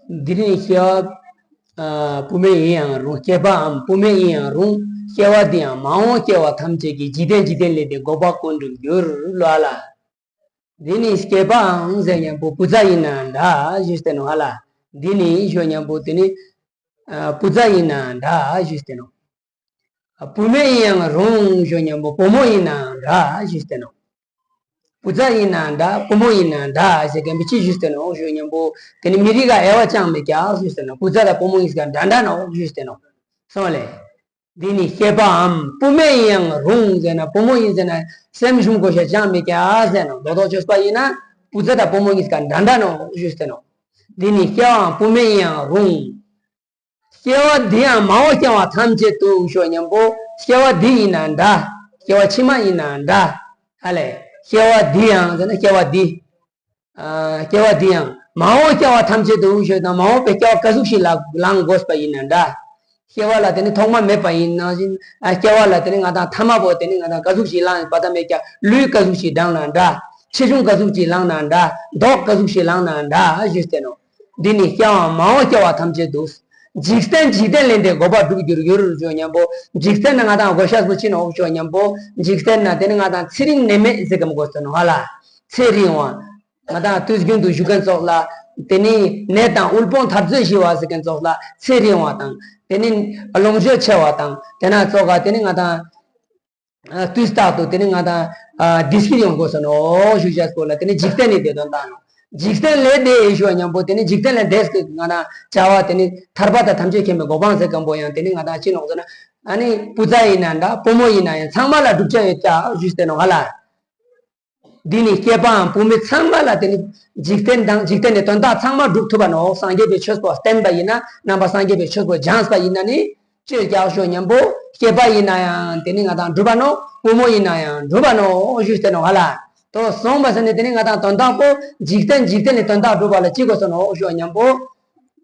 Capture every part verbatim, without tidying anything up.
འདི་ནི་སྐྱེ་བ། ཨ། བུད་མེད་ཡིན་ཡང་རུང་། སྐྱེས་པའམ་བུད་མེད་ཡིན་ཡང་རུང་། སྐྱེ་བ་འདི་ཡང་མ་འོངས་སྐྱེ་བ་ཐམས་ཅད་ཀྱི་འཇིག་རྟེན་འཇིག་རྟེན་ལས་འདས་འགོག་པ་ཀུན་འགྲུབ་འགྱུར་ལོ་ཨ་ལ། འདི་ནི་སྐྱེས་པའང་ཟེར་མཉམ་པོ་བུ་ཚ་ཡིན་ནའང་འདྲ་ཞུས་ཏེ་ནོ་ཨ་ལ། འདི་ནི་ཞུ་མཉམ་པོ་དེ་ནི། ཨ། བུ་ཚ་ཡིན་ནའང་འདྲ་ཞུས་ཏེ་ནོ། བུད་མེད་ཡིན་ཡང་རུང་ཞུ་མཉམ་པོ་བུ་མོ་ཡིན་ནའང་འདྲ་ཞུས་ཏེ་ནོ། བུ་ཚ་ཡིན་ནའང་འདྲ། བུ་མོ་ཡིན་ནའང་འདྲ་ཞེས་གན་པའི་ཅི་ཞུས་ཏེ་ནོ་ཞུ་མཉམ་པོ། དེ་ནི་མི་རིགས་ཀ་དབྱེ་བ་ཅང་མེད་ཀྱག་ཞུས་ཏེ་ནོ། བུ་ཚ་དང་བུ་མོ་ཡིན་ཀ་འདྲ་འདྲ་ནོ་ཞུས་ཏེ་ནོ། སོང་ལེ། འདི་ནི་སྐྱེས་པའམ་བུད་མེད་ཡིན་ཡང་རུང་ཟེར་ན། བུ་མོ་ཡིན་ཟེར་ན་སེམས་ཞུམ་དགོས་ཤེས་ཅང་མེད་ཀྱག་ཟེར་ནོ། རྡོག་རྡོག་བཅོས་པ་ཡིན་ན་བུ་ཚ་དང་བུ་མོ་ཡིན་ཀ་འདྲ་འདྲ་ནོ་ཞུས་ཏེ་ནོ། འདི་ནི་སྐྱེས་པའམ་བུད་མེད་ཡིན་ཡང་རུང་། སྐྱེ་བ་འདི་ཡང་མ་འོངས་སྐྱེ་བ་ཐམས་ཅད་དུ་ཞུ་མཉམ་པོ། སྐྱེ་བ་འདི་ཡིན་ན་འདྲ། སྐྱེ་བ་ཕྱི་མ་ཡིན་ན་འདྲ། ཧ་ལས། སྐྱེ་བ་འདི་ཡང་ཟེར་ན་སྐྱེ་བ་འདི། ཨ། སྐྱེ་བ་འདི་ཡང་མ་འོངས་སྐྱེ་བ་ཐམས་ཅད་དུ་ཞུ་དང་མ་འོངས་པའི་སྐྱེ་བ་ག་ཟུག་ཞིག་ལ་ལེན་དགོས་པ་ཡིན་ན་འདྲ། སྐྱེ་བ་ལ་དེ་ནི་ཐོག་མ་མེད་པ་ཡིན་ནང་བཞིན། ཨ། སྐྱེ་བ་ལ་དེ་ནི་ང་དང་ཐ་མ་བོ་དེ་ནི་ང་དང་ག་ཟུག་ཞིག་ལེན་པ་ད་མེད་ཀྱག། ལུས་ག་ཟུག་ཞིག་འབྲང་ན་འདྲ། ཆེ་ཆུང་ག་ཟུག་ཅིག་ལེན་ན་འདྲ། མདོག་ག་ཟུག་ཞིག་ལེན་ན་འདྲ་ཞུས་ཏེ་ནོ། འདི་ནི་སྐྱེ་བ་མ་འོངས་སྐྱེ་བ་ཐམས་ཅད་དུ། འཇིག་རྟེན་འཇིག་རྟེན་ལས་འདས་འགོག་པ་འགྲུབ་འགྱུར་འགྱུར་ཞུ་མཉམ་པོ། འཇིག་རྟེན་ན་ང་དང་དགོས་ཤེས་པོ་ཅི་ནོ་ཞུ་མཉམ་པོ། འཇིག་རྟེན་ན་དེ་ནི་ང་དང་ཚེ་རིང་ནད་མེད་ཟེར་གམ་དགོས་ཏེ་ནོ་ཧ་ལ། ཚེ་རིང་བ། ང་དང་དུས་རྒྱུན་དུ་བཞུགས་མཁན་ཙོགས་ལ། དེ་ནི་ནད་དང་དབུལ་ཕོངས་འཐབ་རྩོད་ཞི་བ་ཟེར་མཁན་ཙོགས་ལ་ཚེ་རིང་བ་དང་། དེ་ནི་ལོངས་སྤྱོད་ཆེ་བ་དང་། དེ་ན་ཙོགས་ག་དེ་ནི་ང་དང་ཨ། དུས་རྟག་ཏུ་དེ་ནི་ང་དང་། ཨ། བདེ་སྐྱིད་ཡོང་དགོས་ས་ནོ་ཞུ་བྱ་སྐོར་ལ་དེ་ནི་འཇིག་རྟེན་ལས་འདས་དོན་དག་ནོ། འཇིག་རྟེན་ལས་འདས་ཞུ་བ་མཉམ་པོ་དེ་ནི་འཇིག་རྟེན་ལས་འདས་ཀྱི་ང་དང་བྱ་བ་དེ་ནི་ཐར་པ་དང་ཐམས་ཅད་མཁྱེན་པའི་གོ་འཕང་ཟེར་གམ་པོ་ཡང་དེ་ནི་ང་དང་ཅི་ནོག་ཟེར་ན། ཨ་ནི་བུ་ཚ་ཡིན་ན་འདྲ་བུ་མོ་ཡིན་ན་ཡང་ཚང་མ་ལ་བསྒྲུབ་བྱ་ཡོད་ཀྱག་ཞུས་ཏེ་ནོ་ཧ་ལ། འདི་ནི་སྐྱེས་པའམ་བུད་མེད་ཚང་མ་ལ་དེ་ནི་འཇིག་རྟེན་དང་འཇིག་རྟེན་ནི་དོན་དག་ཚང་མ་འགྲུབ་ཐུབ་པ་ནོ། སངས་རྒྱས་པའི་ཆོས་པོ་བསྟན་པ་ཡིན་ན། ནང་པ་སངས་རྒྱས་པའི་ཆོས་པོ་སྦྱངས་པ་ཡིན་ན་ནི། ཅེས་ཀྱང་ཞུ་མཉམ་པོ། སྐྱེས་པ་ཡིན་ན་ཡང་དེ་ནི་ང་དང་འགྲུབ་པ་ནོ། བུ་མོ་ཡིན་ན་ཡང་འགྲུབ་པ་ནོ་ཞུས་ཏེ་ནོ་ཧ་ལ། དོ་སོང་བ་ཟེར་ནས་དེ་ནི་ང་དང་དོན་དག་པོ་འཇིག་རྟེན་འཇིག་རྟེན་ནི་དོན་དག་འགྲུབ་པ་ལ་ཅི་དགོས་ས་ནོ་ཞུ་མཉམ་པོ།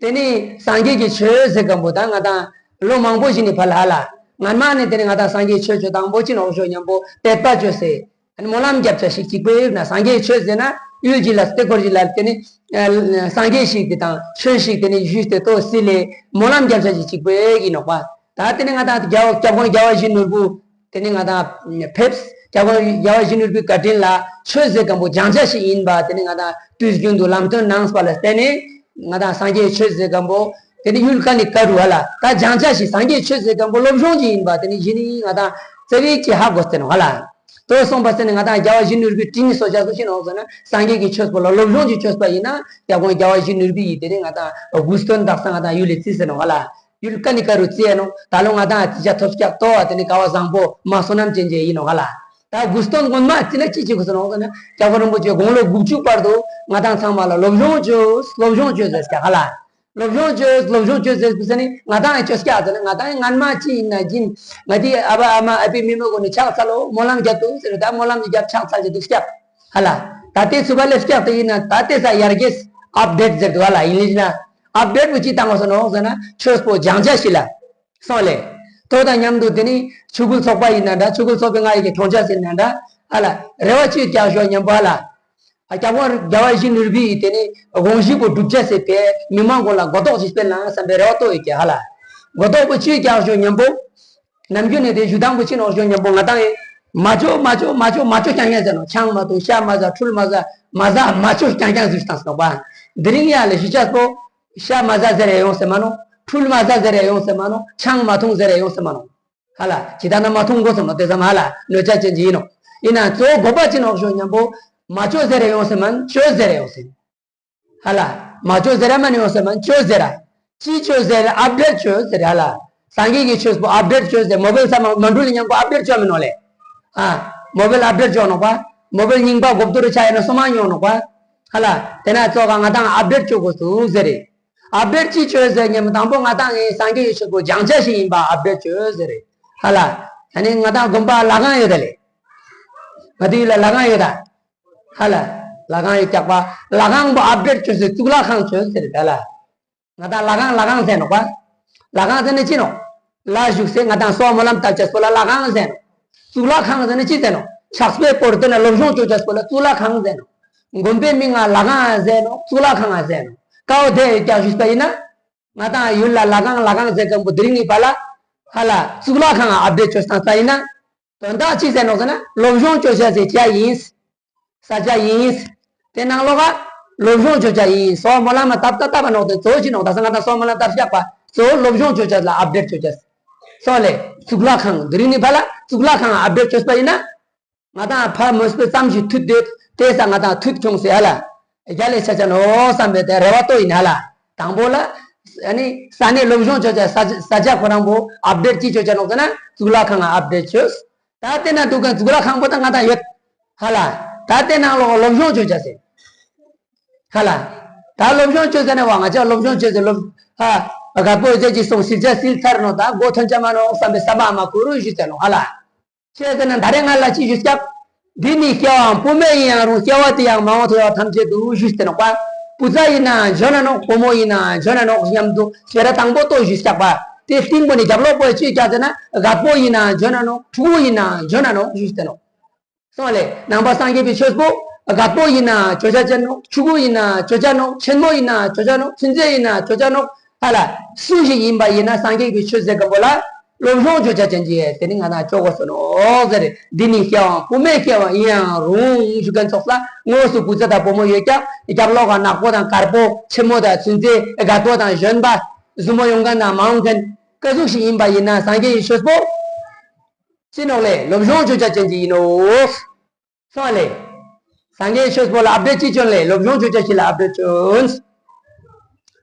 དེ་ནི་སངས་རྒྱས་ཀྱི་ཆོས་ཟེར་གམ་པོ་ད་ང་དང་ལོ་མང་པོ་ཞིག་ནི་ཕར་ལ་ཧ་ལ། སྔན་མ་ནས་དེ་ནི་ང་དང་སངས་རྒྱས་ཆོས་ཆོས་དང་པོ་ཅི་ནོ་ཞུ་མཉམ་པོ་དད་པ་ཅོས་སེ། ཨ་ནི་སྨོན་ལམ་རྒྱབ་བྱ་ཞིག་གཅིག་པོ་ཡོད་ན། སངས་རྒྱས་ཆོས་ཟེར་ན་ཡུལ་གཅིག་ལ་སྟེ་འཁོར་གཅིག་ལ་དེ་ནི་ཨ་སངས་རྒྱས་ཤིག་དེ་དང་ཆོས་ཤིག་དེ་ནི་ཞུས་ཏེ་ཏོ་སི་ལེ་སྨོན་ལམ་རྒྱབ་བྱ་ཞིག་གཅིག་པོ་ཡོད་ཀྱི་ནོག་པ། ད་དེ་ནི་ང་དང་རྒྱལ་བ་སྐྱབས་མགོན་རྒྱལ་བ་ཡིད་བཞིན་ནོར་བུ་དེ་ནི་ང་དང་ཕེབས། སྐྱབས་མགོན་རྒྱལ་བ་ཡིད་བཞིན་ནོར་བུའི་བཀའ་དྲིན་ལ་ཆོས་ཟེར་གམ་པོ་སྦྱང་བྱ་ཞིག་ཡིན་པ་དེ་ནི་ང་དང་དུས་རྒྱུན་དུ་ལམ་སྟོན་གནང་བ་ལ་བརྟེན་ནས། ང་དང་སངས་རྒྱས་ཆོས་ཟེར་གམ་པོ་དེ་ནི་ཡུལ་ག་ནི་ག་རུ་ཧ་ལ་ད་སྦྱང་བྱ་ཞིག་སངས་རྒྱས་ཆོས་ཟེར་གམ་པོ་སློབ་སྦྱོང་ཞིག་ཡིན་པ་དེ་ནི་གཞི་ནི་ང་དང་རྩ་བའི་ཀྱི་ཧ་གོ་སྟེ་ནོ་ཧ་ལ། དོ་གསུངས་པ་ཟེར་ནས་ང་དང་རྒྱལ་བ་ཡིད་བཞིན་ནོར་བུའི་དྲིན་ནི་གསོ་བྱ་སུ་ཤེས་ནོ་ཟེར་ན་སངས་རྒྱས་ཀྱི་ཆོས་པོ་ལ་སློབ་སྦྱོང་གི་ཆོས་པ་ཡིན་ན་རྒྱལ་ཁོང་རྒྱལ་བ་ཡིད་བཞིན་ནོར་བུ་ཡི་དེ་ནས་ང་དང་དགུ་སྟོན་དག་ས་ང་དང་ཡུལ་ལས་རྩིས་ཟེར་ནོ་ཧ་ལ། ཡུལ་ཀ་ནི་ཀ་རུ་རྩིས་ཡ་ནོ་ད་ལོ་ང་དང་རྩིས་ཆ་ཐོབ་སྐྱག་ཏོ་བ་དེ་ནི་ཀ་བ་བཟང་པོ་མ་བསོད་ནམས་ཅན་ཅན་ཡིན་ནོ་ཧ་ལ། ད་དགུ་སྟོན་སྔོན་མ་རྩིས་ན་ཅི་ཅི་གོ་ཟེར་ནོ་ཟེར་ན་རྒྱལ་ཁོང་རིན་པོ་ཆེ་དགུང་ལོ་དགུ་བཅུ་བར་དུ་ང་དང་ཚང་མ་ལ་སློབ་སྦྱོང་བཅོས་སློབ་སྦྱོང་བཅོས་ཟེར་སྐྱག་ཧ་ལ། སློབ་སྦྱོང་བཅོས་སློབ་སྦྱོང་བཅོས་ཟེར་ཟེར་ནི་ང་དང་ཡང་བཅོས་སྐྱག་ཟེར་ན་ང་དང་ཡང་སྔན་མ་ཅི་ཡིན་ན་ཅི་ཡིན་ང་དེ་ཨ་བ་ཨ་མ་ཨ་ཕའི་མི་མོ་གོ་ནི་ཕྱག་འཚལ་ལོ་སྨོན་ལམ་རྒྱབ་ཏུ་ཟེར་ད་སྨོན་ལམ་གྱི་རྒྱབ་ཕྱག་འཚལ་གྱི་འདུག་སྐྱག་ཧ་ལ། ད་དེ་ཚུ་བ་ལེབ་སྐྱག་དེ་ཡིན་ན་ད་དེ་ས་ཡར་རྒྱས་ཨབ་ཌེཊ་ཟེར་འདུག་ཧ་ལ་ཨིང་ལིཤ་ན། ཨབ་ཌེཊ་པོ་ཅི་བཏང་བ་སོང་ནོ་ཟེར་ན་ཆོས་པོ་སྦྱང་བྱ་ཞིག་ལ། སོང་ལེ། དོ་དང་མཉམ་དུ་དེ་ནི་ཆོས་སྐུལ་ཚོགས་པ་ཡིན་ན་འདྲ་ཆོས་སྐུལ་ཚོགས་པའི་ང་ཡི་གི་གྲོང་ཆ་ཟེར་ན་འདྲ་ཧ་ལ། རེ་བ་ཅི་རྒྱག་ཞོག་སྙམ་པོ་ཧ་ལ། ཨ་རྒྱལ་བ་རྒྱལ་བ་ཡིད་བཞིན་ནོར་བུ་ཡི་དེ་ནི་དགོངས་གཞི་པོ་སྒྲུབ་བྱ་ཟེར་བས་མི་མང་ཀུན་ལ་གོ་རྟོགས་ཤིག་སྤེལ་ན་བསམ་པའི་རེ་བ་ཏོ་ཡོད་ཀྱི་ཧ་ལ། གོ་རྟོགས་པོ་ཅི་རྒྱག་ཞོག་སྙམ་པོ། ནམ་རྒྱུན་ནས་དེ་ཞུ་དང་པོ་ཅི་ནོག་ཞོག་སྙམ་པོ་ང་དང་ཡིན། མ་ཅོ་མ་ཅོ་མ་ཅོ་མ་ཅོ་རྐྱང་རྐྱང་ཟེར་ནོ་ཆང་མ་འཐུང་ཤ་མ་ཟ་འཁྲུལ་མ་ཟ་མ་ཟ་མ་ཅོ་རྐྱང་རྐྱང་ཟེར་བཏང་སོང་པ། དེ་རིང་ཡ་ལས་ཞུ་ཆ་སོ། ཤ་མ་ཟ་ཟེར་ཡ་ཡོང་སེ་མ་ནོ། འཁྲུལ་མ་ཟ་ཟེར་ཡ་ཡོང་སེ་མ་ནོ། ཆང་མ་འཐུང་ཟེར་ཡ་ཡོང་སེ་མ་ནོ། ཧ་ལ། ཇི་ལྟར་ན་མ་འཐུང་དགོས་སམ་ནོ་དེ་ཙམ་ཧ་ལ་གནོད་བྱ་ཅན་གྱི་ཡིན་ནོ། ཡིན་ན་གཙོ་བོ་དགོས་པ་ཅི་ནོག་ཞོག་སྙམ་པོ། མ་ཅོ་ཟེར་ཡ་ཡོང་སེ་མན་ཅོ་ཟེར་ཡ་ཡོང་སེ། ཧ་ལ། མ་ཅོ་ཟེར་ཡ་མ་ནི་ཡོང་སེ་མན་ཅོ་ཟེར་ཡ། ཅི་ཅོ་ཟེར་ཨབ་ཌེཊ་ཅོ་ཟེར་ཧ་ལ། སངས་རྒྱས་ཀྱི་ཆོས་པོ་ཨབ་ཌེཊ་ཅོ་ཟེར་མོ་བེལ་ས་མ་མ་འགྲུལ་ལ་མཉམ་པོ་ཨབ་ཌེཊ་ཅོ་མི་ནོ་ལེ། ཨ། མོ་བེལ་ཨབ་ཌེཊ་ཅོ་ནོག་པ། མོ་བེལ་རྙིང་པ་གོབ་ཏོ་རུ་ཆ་ཡ་ན་སོ་མ་ཉོ་ནོག་པ། ཧ་ལ། དེ་ན་ཙོག་ག་ང་དང་ཨབ་ཌེཊ་ཅོ་དགོས་སུ་ཟེར་རེ། ཨབ་ཌེཊ་ཅི་ཅོས་ཟེར་ཉམ་དང་པོ་ང་དང་ངས་སངས་རྒྱས་ཀྱི་ཆོས་པོ་སྦྱང་བྱ་ཞིག་ཡིན་པ་ཨབ་ཌེཊ་ཅོས་ཟེར་རེད། ཧ་ལ། ཨ་ནི་ང་དང་དགོན་པ་ལྷ་ཁང་ཡོད་ད་ལེ། ང་དེ་ཡུལ་ལ་ལྷ་ཁང་ཡོད་ད། ཧ་ལ། ལྷ་ཁང་ཡོད་ཀྱག་པ། ལྷ་ཁང་པོ་ཨབ་ཌེཊ་ཅོས་ཟེར་གཙུག་ལག་ཁང་ཅོས་ཟེར་རེད་ད་ལ། ང་དང་ལྷ་ཁང་ལྷ་ཁང་ཟེར་ནོག་པ། ལྷ་ཁང་ཟེར་ནི་ཅི་ནོག་ལ་བཞུགས་སེ་ང་དང་གསོལ་བ་སྨོན་ལམ་བཏབ་བྱ་སོ་ལ་ལྷ་ཁང་ཟེར་ནོག་གཙུག་ལག་ཁང་ཟེར་ནི་ཅི་ཟེར་ནོག་ཕྱག་དཔེ་བོར་ཏེ་ན་སློབ་སྦྱོང་ཅོ་བྱ་སོ་ལ་གཙུག་ལག་ཁང་ཟེར་ནོག་དགོན་པའི་མིང་ང་ལྷ་ཁང་ཟེར་ནོག་གཙུག་ལག་ཁང་ཟེར་ནོག་ཀའོ་དེ་ཡོད་ཀྱག་ཞུས་པ་ཡིན་ན། ང་དང་ཡུལ་ལ་ལྷ་ཁང་ལྷ་ཁང་ཟེར་མཁན་པོ་དེ་རིང་ནི་བ་ལ། ཧ་ལ་གཙུག་ལག་ཁང་ང་ཨབ་ཌེཊ་ཅོས་བཏང་ས་ཡིན་ན། དོན་དག་ཅི་ཟེར་ནོག་ཟེར་ན་སློབ་སྦྱོང་ཅོ་བྱ་ཟེར་བྱ་ཡིན། ས་ཆ་ཡིན། དེ་ནང་ལོགས་ཀ་སློབ་སྦྱོང་ཅོ་བྱ་ཡིན། སོ་མོ་ལ་མ་བཏབ་ད་བཏབ་པ་ནོག་དེ་གཙོ་བོ་ཅི་ནོག་ད་ས་ང་དང་སོ་མོ་ལ་བཏབ་བཞག་པ་གཙོ་བོ་སློབ་སྦྱོང་ཅོ་བྱ་ལ་ཨབ་ཌེཊ་ཅོ་བྱ། སོ་ལེ་གཙུག་ལག་ཁང་དེ་རིང་ནི་བ་ལ་གཙུག་ལག་ཁང་ཨབ་ཌེཊ་ཅོས་པ་ཡིན་ན། ང་དང་ཕ་མོས་པའི་ཙམ་ཞིག་མཐུད་དེ་དེ་ས་ང་དང་མཐུད་ཁྱོང་སེ་ཧ་ལ། རྒྱ་ལས་ཆ་ཆ་ནོ་བསམ་པའི་དེ་རེ་བ་ཏོ་ཡིན་ཧ་ལ། དང་པོ་ལ། ཨ་ནི་ས་གནས་སློབ་སྦྱོང་ཅོ་བྱ་ས་ས་ཆ་ཁོ་རང་པོ་ཨབ་ཌེཊ་ཅི་ཅོ་བྱ་ནོག་ཟེར་ན་གཙུག་ལག་ཁང་ཨབ་ཌེཊ་ཅོས། ད་དེ་ན་འདུག་གན་གཙུག་ལག་ཁང་པོ་ད་ང་དང་ཡོད། ཧ་ལ། ད་དེ་ནང་ལོགས་སློབ་སྦྱོང་ཅོ་བྱ་ཟེར། ཧ་ལ། ད་སློབ་སྦྱོང་ཅོ་ཟེར་ན་བ་ང་ཅག་སློབ་སྦྱོང་ཅོ་ཟེར་སློབ། ཧ། རྒད་པོ་ཟེར་གྱི་སོང་སིལ་ཆ་སིལ་ཚར་ནོ་ད་མགོ་ཐོན་ཆ་མ་ནོ་བསམ་པའི་བསམ་པ་མ་ཁུ་རུ་ཞུ་ཟེར་ནོ་ཧ་ལ། ཅི་ཟེར་ན་ད་རེས་ང་ལ་ཅི་ཞུ་སྐྱབས། འདི་ནི་སྐྱེ་བའམ་བུད་མེད་ཡིན་ཡང་རུང་སྐྱེ་བ་དེ་ཡང་མ་འོངས་ཐོས་པ་ཐམས་ཅད་དུ་ཞུས་ཏེ་ནོག་པ། བུ་ཚ་ཡིན་ན་འཇོན་ན་ནོག་བུ་མོ་ཡིན་ན་འཇོན་ན་ནོག་སྙམ་དུ་སྤེ་ར་དང་པོ་ཏོ་ཞུས་སྐྱག་པ། དེ་སྟེང་པོ་ནི་རྒྱབ་ལོག་པོ་ཅི་སྐྱག་ཟེར་ན་རྒད་པོ་ཡིན་ན་འཇོན་ན་ནོག་ཕྲུ་གུ་ཡིན་ན་འཇོན་ན་ནོག་ཞུས་ཏེ་ནོག་སོང་ལེ་ནང་པ་སངས་རྒྱས་པའི་ཆོས་པོ། རྒད་པོ་ཡིན་ན་ཅོ་ཆ་ཅན་ནོག་ཕྲུ་གུ་ཡིན་ན་ཅོ་ཆ་ནོག་ཆེན་མོ་ཡིན་ན་ཅོ་ཆ་ནོག་ཆུན་ཚེ་ཡིན་ན་ཅོ་ཆ་ནོག་ཧ་ལ། སུ་ཞིག་ཡིན་པ་ཡིན་ན་སངས་རྒྱས་ཀྱི་ཆོས་ཟེར་མཁན་པོ་ལ། སློབ་སྦྱོང་ཅོ་བྱ་ཅན་གྱི་དེ་ནི་ང་དང་ཅོ་དགོས་སོ་ནོ་ཟེར། འདི་ནི་སྐྱེ་བའམ་བུད་མེད་སྐྱེ་བ་ཡིན་ཡང་རུང་ཞུ་མཁན་ཚོགས་ལ་དངོས་སུ་བུ་ཚ་དང་བུ་མོ་ཡོད་ཀྱང་རྒྱབ་ལོགས་ཀ་ནག་པོ་དང་དཀར་པོ་ཆེན་མོ་དང་ཆུན་ཚེ་རྒད་པོ་དང་གཞོན་པ་ཟུར་མོ་ཡོང་མཁན་དང་མ་ཡོང་མཁན་ཀ་ཟུག་ཞིག་ཡིན་པ་ཡིན་ན་སངས་རྒྱས་ཀྱི་ཆོས་པོ། ཅི་ནོག་ལེ་སློབ་སྦྱོང་ཅོ་བྱ་ཅན་གྱི་ཡིན་ནོ། སོང་ལེ། སངས་རྒྱས་ཆོས་པོ་ལ་ཨབ་ཌེཊ་ཅི་ཅོན་ལེ་སློབ་སྦྱོང་ཅོ་བྱ་ཞིག་ལ་ཨབ་ཌེཊ་ཅོན།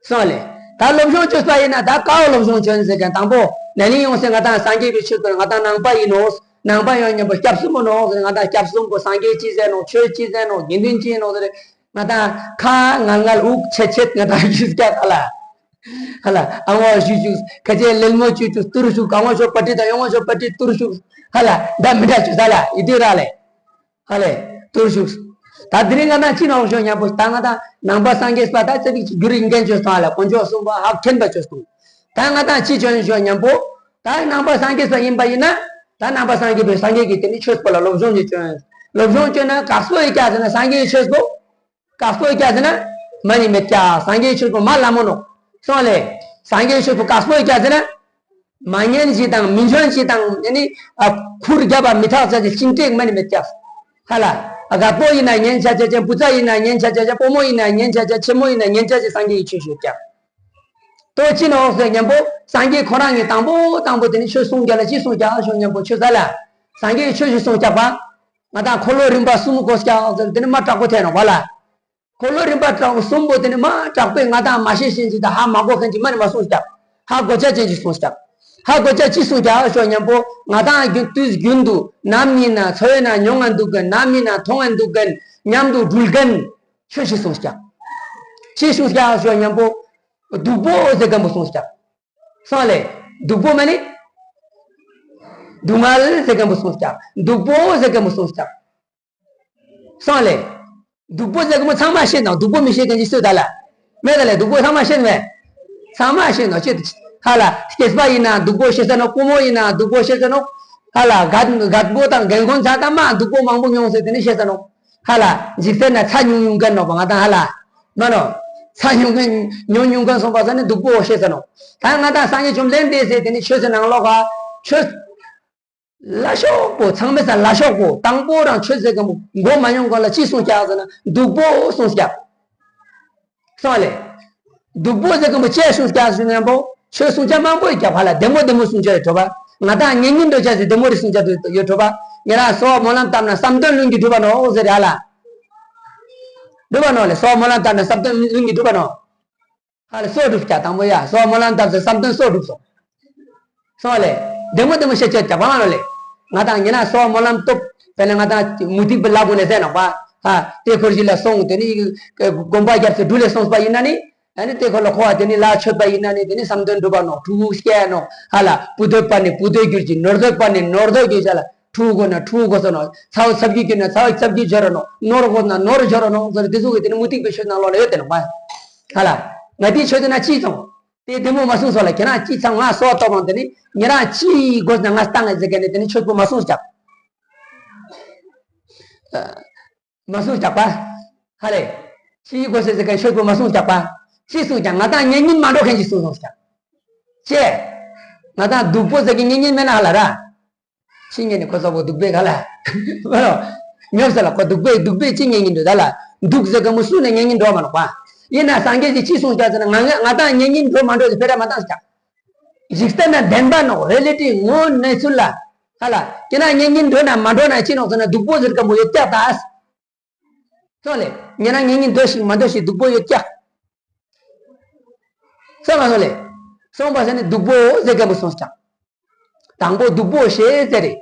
སོང་ལེ། ད་སློབ་སྦྱོང་ཅོས་པ་ཡིན་ན་ད་ཀའོ་སློབ་སྦྱོང་ཅོན་ཟེར་ཀྱང་དང་པོ་ན་ནིང་ཡོང་སེ་ང་དང་སངས་རྒྱས་པའི་ཆོས་པོ་ང་དང་ནང་པ་ཡིན་ནོ། ནང་པ་ཡོང་མཉམ་པོ་སྐྱབས་སུ་མོ་ནོ་ཟེར་ང་དང་སྐྱབས་སུ་མོ་སངས་རྒྱས་ཅི་ཟེར་ནོ་ཆོས་ཅི་ཟེར་ནོ་དགེ་འདུན་ཅི་ཡིན་ནོ་ཟེར། ང་དང་ཁ་ངལ་ངལ་དབུགས་ཆད་ཆད་ང་དང་ཞུས་ཀྱག་ཧ་ལ། ཧ་ལ་ཨ་ངོ་ཞུ་ཞུ་ཁ་ཆེ་ལེལ་མོ་ཅུ་ཅུ་ཏུར་ཞུ་ཨ་ངོ་ཤོ་པ་ཏི་དང་ཡོང་ངོ་ཤོ་པ་ཏི་ཏུར་ཞུ་ཧ་ལ་ད་མི་འདྲ་ཅུ་ས་ལ་ཡི་དུ་ར་ལེ། ཧ་ལེ། ཏུར་ཞུགས། ད་དེ་རིང་ང་དང་ཅི་ནོག་ཞོ་མཉམ་པོ་ད་ང་དང་ནང་པ་སངས་རྒྱས་པ་ད་ཚེ་རིག་གི་རྒྱུ་རིག་འགན་ཆོས་སོང་ལ་དཀོན་མཆོག་གསུམ་པོ་ཧ་མཁྱེན་པ་ཆོས་སོང་། ད་ང་དང་ཅི་ཆོས་ཞོ་མཉམ་པོ། ད་ནང་པ་སངས་རྒྱས་པ་ཡིན་པ་ཡིན་ན། ད་ནང་པ་སངས་རྒྱས་པའི་སངས་རྒྱས་ཀྱི་དེ་ནི་ཆོས་པོ་ལ་སློབ་སྦྱོང་ཅི་ཆོས། སློབ་སྦྱོང་ཅོས་ན་དཀགས་པོ་ཡི་ཀྱག་ཟེར་ན་སངས་རྒྱས་ཀྱི་ཆོས་པོ། དཀགས་པོ་ཡི་ཀྱག་ཟེར་ན། མ་ནི་མེད་ཀྱག་སངས་རྒྱས་ཀྱི་ཆོས་པོ་མ་ལ་མོ་ནོ། སོང་ལེ། སངས་རྒྱས་ཀྱི་ཆོས་པོ་དཀགས་པོ་ཡི་ཀྱག་ཟེར་ན། མ་ཉན་ཞིག་དང་མི་འཇོན་ཞིག་དང་ཨ་ནི་ཨ་ཁུར་རྒྱབ་པ་མི་ཐག་ཆ་ཅེས་ཤིང་སྟེགས་མ་ནི་མེད་ཀྱག་ཧ་ལ། རྒད་པོ་ཡིན་ན་ཉན་ཆ་ཆ་ཅན་བུ་ཚ་ཡིན་ན་ཉན་ཆ་ཆ་ཅན་བུ་མོ་ཡིན་ན་ཉན་ཆ་ཆ་ཆེན་མོ་ཡིན་ན་ཉན་ཆ་ཅེས་སངས་རྒྱས་ཀྱི་ཆོས་ཞུ་ཀྱག་ཏོ་ཅི་ནོག་ཟེར་མཉམ་པོ་སངས་རྒྱས་ཁོ་རང་ངས་དང་པོ་དང་པོ་དེ་ནི་ཆོས་གསུང་རྒྱ་ལ་ཅི་གསུང་ཀྱག་ཞོ་མཉམ་པོ་ཆོས་ས་ལ། སངས་རྒྱས་ཀྱི་ཆོས་ཞུ་གསུང་ཀྱག་པ། ང་དང་འཁོར་ལོ་རིམ་པ་གསུམ་གོ་སྐྱག་ཟེར་དེ་ནི་མ་དྲག་པོ་ཐལ་ནོག་པ་ལ། འཁོར་ལོ་རིམ་པ་དྲག་པོ་གསུམ་པོ་དེ་ནི་མ་དྲག་པོས་ང་དང་མ་ཤེས་ཤེས་ཅིག་དང་ཧ་མ་གོ་མཁན་ཅིག་མ་ནི་མ་གསུངས་སྐྱག་ཧ་གོ་ཆ་ཅན་ཅིག་གསུངས་སྐྱག་ཧ་གོ་ཆ་ཅིག་གསུངས་སྐྱག་ཞོ་མཉམ་པོ་ང་དང་རྒྱུན་དུས་རྒྱུན་དུ་ནམ་ཡིན་ན་འཚོ་ཡིན་ན་མྱོང་ང་འདུག་གན། ནམ་ཡིན་ན་མཐོང་ང་འདུག་གན། མཉམ་དུ་འགྲུལ་གན། ཆོས་ཤིག་གསུངས་སྐྱག་ཅིག་གསུངས་སྐྱག་ཞོ་མཉམ་པོ། སྡུག་པོ་ཟེར་མཁན་པོ་གསུངས་སྐྱག་སོང་ལེ། སྡུག་པོ་མ་ནི། སྡུག་བསྔལ་ཟེར་མཁན་པོ་གསུངས་སྐྱག་སྡུག་པོ་ཟེར་མཁན་པོ་གསུངས་སྐྱག་སོང་ལེ། སྡུག་པོ་ཟེར་མཁན་པོ་ཚང་མ་ཤེས་དང་སྡུག་པོ་མི་ཤེས་མཁན་ཅིག་སུ་ད་ལ། མེད་ད་ལེ། སྡུག་པོ་ཚང་མ་ཤེས་མེད། ཚང་མ་ཤེས་དང་ཅི། ཧ་ལ་སྐྱེས་པ་ཡིན་ན་སྡུག་པོ་ཤེས་ས་ནོག་སྐུ་མོ་ཡིན་ན་སྡུག་པོ་ཤེས་ས་ནོག་ཧ་ལ་རྒད་རྒད་པོ་དང་རྒན་རྒོན་ཚ་དང་མ་སྡུག་པོ་མང་པོ་མྱོང་ཟེར་དེ་ནི་ཤེས་ས་ནོག་ཧ་ལ་འཇིག་རྟེན་ན་ཚ་ཉུང་ཉུང་གན་ནོག་པ་ང་དང་ཧ་ལ། མ་ནོ། ཚ་ཉུང་གན་ཉུང་ཉུང་གན་སོང་པ་ས་ནི་སྡུག་པོ་ཤེས་ས་ནོག་ད་ང་དང་སངས་རྒྱས་བཅོམ་ལྡན་འདས་ཟེར་དེ་ནི་ཆོས་ཟེར་ནང་ལོག་ག་ཆོས། ལ་ཤོག་པོ་ཚང་མའི་ས་ལ་ཤོག་པོ་དང་པོ་རང་ཆོས་ཟེར་མཁན་པོ་མགོ་མ་ཡོང་གོང་ལ་ཅི་གསུངས་སྐྱག་ཟེར་ན་སྡུག་པོ་གསུངས་སྐྱག་སོང་ལེ། སྡུག་པོ་ཟེར་མཁན་པོ་ཅི་གསུངས་སྐྱག་ཟེར་ན་པོ་ཆོས་གསུང་ཆ་མང་པོ་ཡོད་སྐྱག་ཧ་ལ་བདེ་མོ་བདེ་མོ་གསུང་ཆ་ཡོད་གྲོ་པ། ང་དང་ཉན་ཉན་འགྲོ་ཆ་ཟེར་བདེ་མོ་རེ་གསུང་ཆ་ཡོད་གྲོ་པ། ཉེ་རང་སོགས་སྨོན་ལམ་བཏབ་ན་བསམ་དོན་ལྷུན་གྱིས་འགྲུབ་པ་ནོག་ཟེར་ཧ་ལ། འགྲུབ་པ་ནོག་ལེ། སོགས་སྨོན་ལམ་བཏབ་ན་བསམ་དོན་ལྷུན་གྱིས་འགྲུབ་པ་ནོག་ཧ་ལ་སོགས་འགྲུབ་ཀྱག་དང་པོ་ཡ་སོགས་སྨོན་ལམ་བཏབ་ཟེར་བསམ་དོན་སོགས་འགྲུབ་སོང་། སོགས་ལེ། བདེ་མོ་བདེ་མོ་བཤད་ཆ་ཀྱག་པ་ལ་ལེ། ང་དང་ཉེ་རང་སོགས་སྨོན་ལམ་བཏབ། དཔེར་ན་ང་དང་མུ་སྟེགས་པའི་ལ་གོ་ནས་ཟེར་ནོག་པ། ཧ། དེ་འཁོར་གཞི་ལ་སོང་དེ་ནི་དགོན་པ་རྒྱབ་སུ་འགྲུལ་ལས་སོང་པ་ཡིན་ན་ནི། ཨ་ནི་དེ་འཁོར་ལ་འཁོར་བ་དེ་ནི་ལ་ཆོད་པ་ཡིན་ན་ནི་དེ་ནི་བསམ་དོན་འགྲུབ་པ་ནོག་ཕྲུ་གུ་སྐྱེ་ནོག་ཧ་ལ་བུ་འདོད་པ་ནི་བུ་འདོད་གྱུར་ཅིག་ནོར་འདོད་པ་ནི་ནོར་འདོད་གྱུར་ཅིག་ལ་ཕྲུ་གུ་དགོས་ན་ཕྲུ་གུ་དགོས་ས་ནོག་ཚ་བོ་ཚབ་ཀྱི་གྱུར་ན་ཚ་བོ་ཚབ་ཀྱི་འབྱོར་ར་ནོག་ནོར་དགོས་ན་ནོར་འབྱོར་ར་ནོག་ཟེར་དེ་ཚོ་གི་དེ་ནི་མུ་སྟེགས་པའི་ཆོས་ནང་ལོགས་ལ་ཡོད་དེ་ནོག་པ། ཧ་ལ། ང་དེའི་ཆོས་དེ་ན་ཅི་ཙང་། དེ་བདེ་མོ་མ་གསུངས་སོགས་ལ་ཁྱེད་རང་ཅི་ཚང་ང་སོགས་གཏོགས་མང་དེ་ནི་ཉེ་རང་ཅི་དགོས་ན་ང་བཏང་ངེ་ཟེར་མཁན་ནི་དེ་ནི་ཆོས་པོ་མ་གསུངས་ཀྱག་མ་གསུངས་ཀྱག་པ། ཧ་ལེ། ཅི་དགོས་ཟེར་ཟེར་མཁན་ཆོས་པོ་མ་གསུངས་ཀྱག་པ། ཅི་གསུངས་ཀྱག་ང་དང་ཉན་ཉན་མ་འགྲོ་མཁན་ཅི་གསུངས་སོང་ཀྱག་ཅེ། ང་དང་སྡུག་པོ་ཟེར་གི་ཉན་ཉན་མེད་ན་ཧ་ལ་ར། ཅི་ཉན་ནི་ཁོ་ཚོ་བོ་སྡུག་པའི་ག་ལ། མ་རོ། ཉོབ་ས་ལ་ཁོ་སྡུག་པའི་སྡུག་པའི་ཅི་ཉན་ཉན་འགྲོ་ད་ལ། སྡུག་ཟེར་ག་མོ་སུ་ནས་ཉན་ཉན་འགྲོ་མ་ནོག་པ། ཡིན་ན་སངས་རྒྱས་ཀྱིས་ཅི་གསུངས་ཀྱག་ཟེར་ན་ང་ང་ང་དང་ཉན་ཉན་འགྲོ་མ་འགྲོ་ཟེར་ཕེ་ར་མ་བཏང་ཀྱག་འཇིག་རྟེན་ན་བདེན་པ་ནོག་རི་ལི་ཊི་དངོས་གནས་ཚུལ་ལ། ཧ་ལ། ཁྱེད་རང་ཉན་ཉན་འགྲོ་ན་མ་འགྲོ་ན་ཅི་ནོག་ཟེར་ན་སྡུག་པོ་ཟེར་ག་མོ་ཡོད་ཀྱག་ད། སོང་ལེ། ཉན་ན་ཉན་ཉན་འགྲོ་ཞིག་མ་འགྲོ་ཞིག་སྡུག་པོ་ཡོད་ཀྱག་སོང་མ་སོང་ལེ། སོང་པ་ཟེར་ནི་སྡུག་པོ་ཟེར་མཁན་པོ་གསུངས་ཀྱག་དང་པོ་སྡུག་པོ་ཞེས་ཟེར་རེད།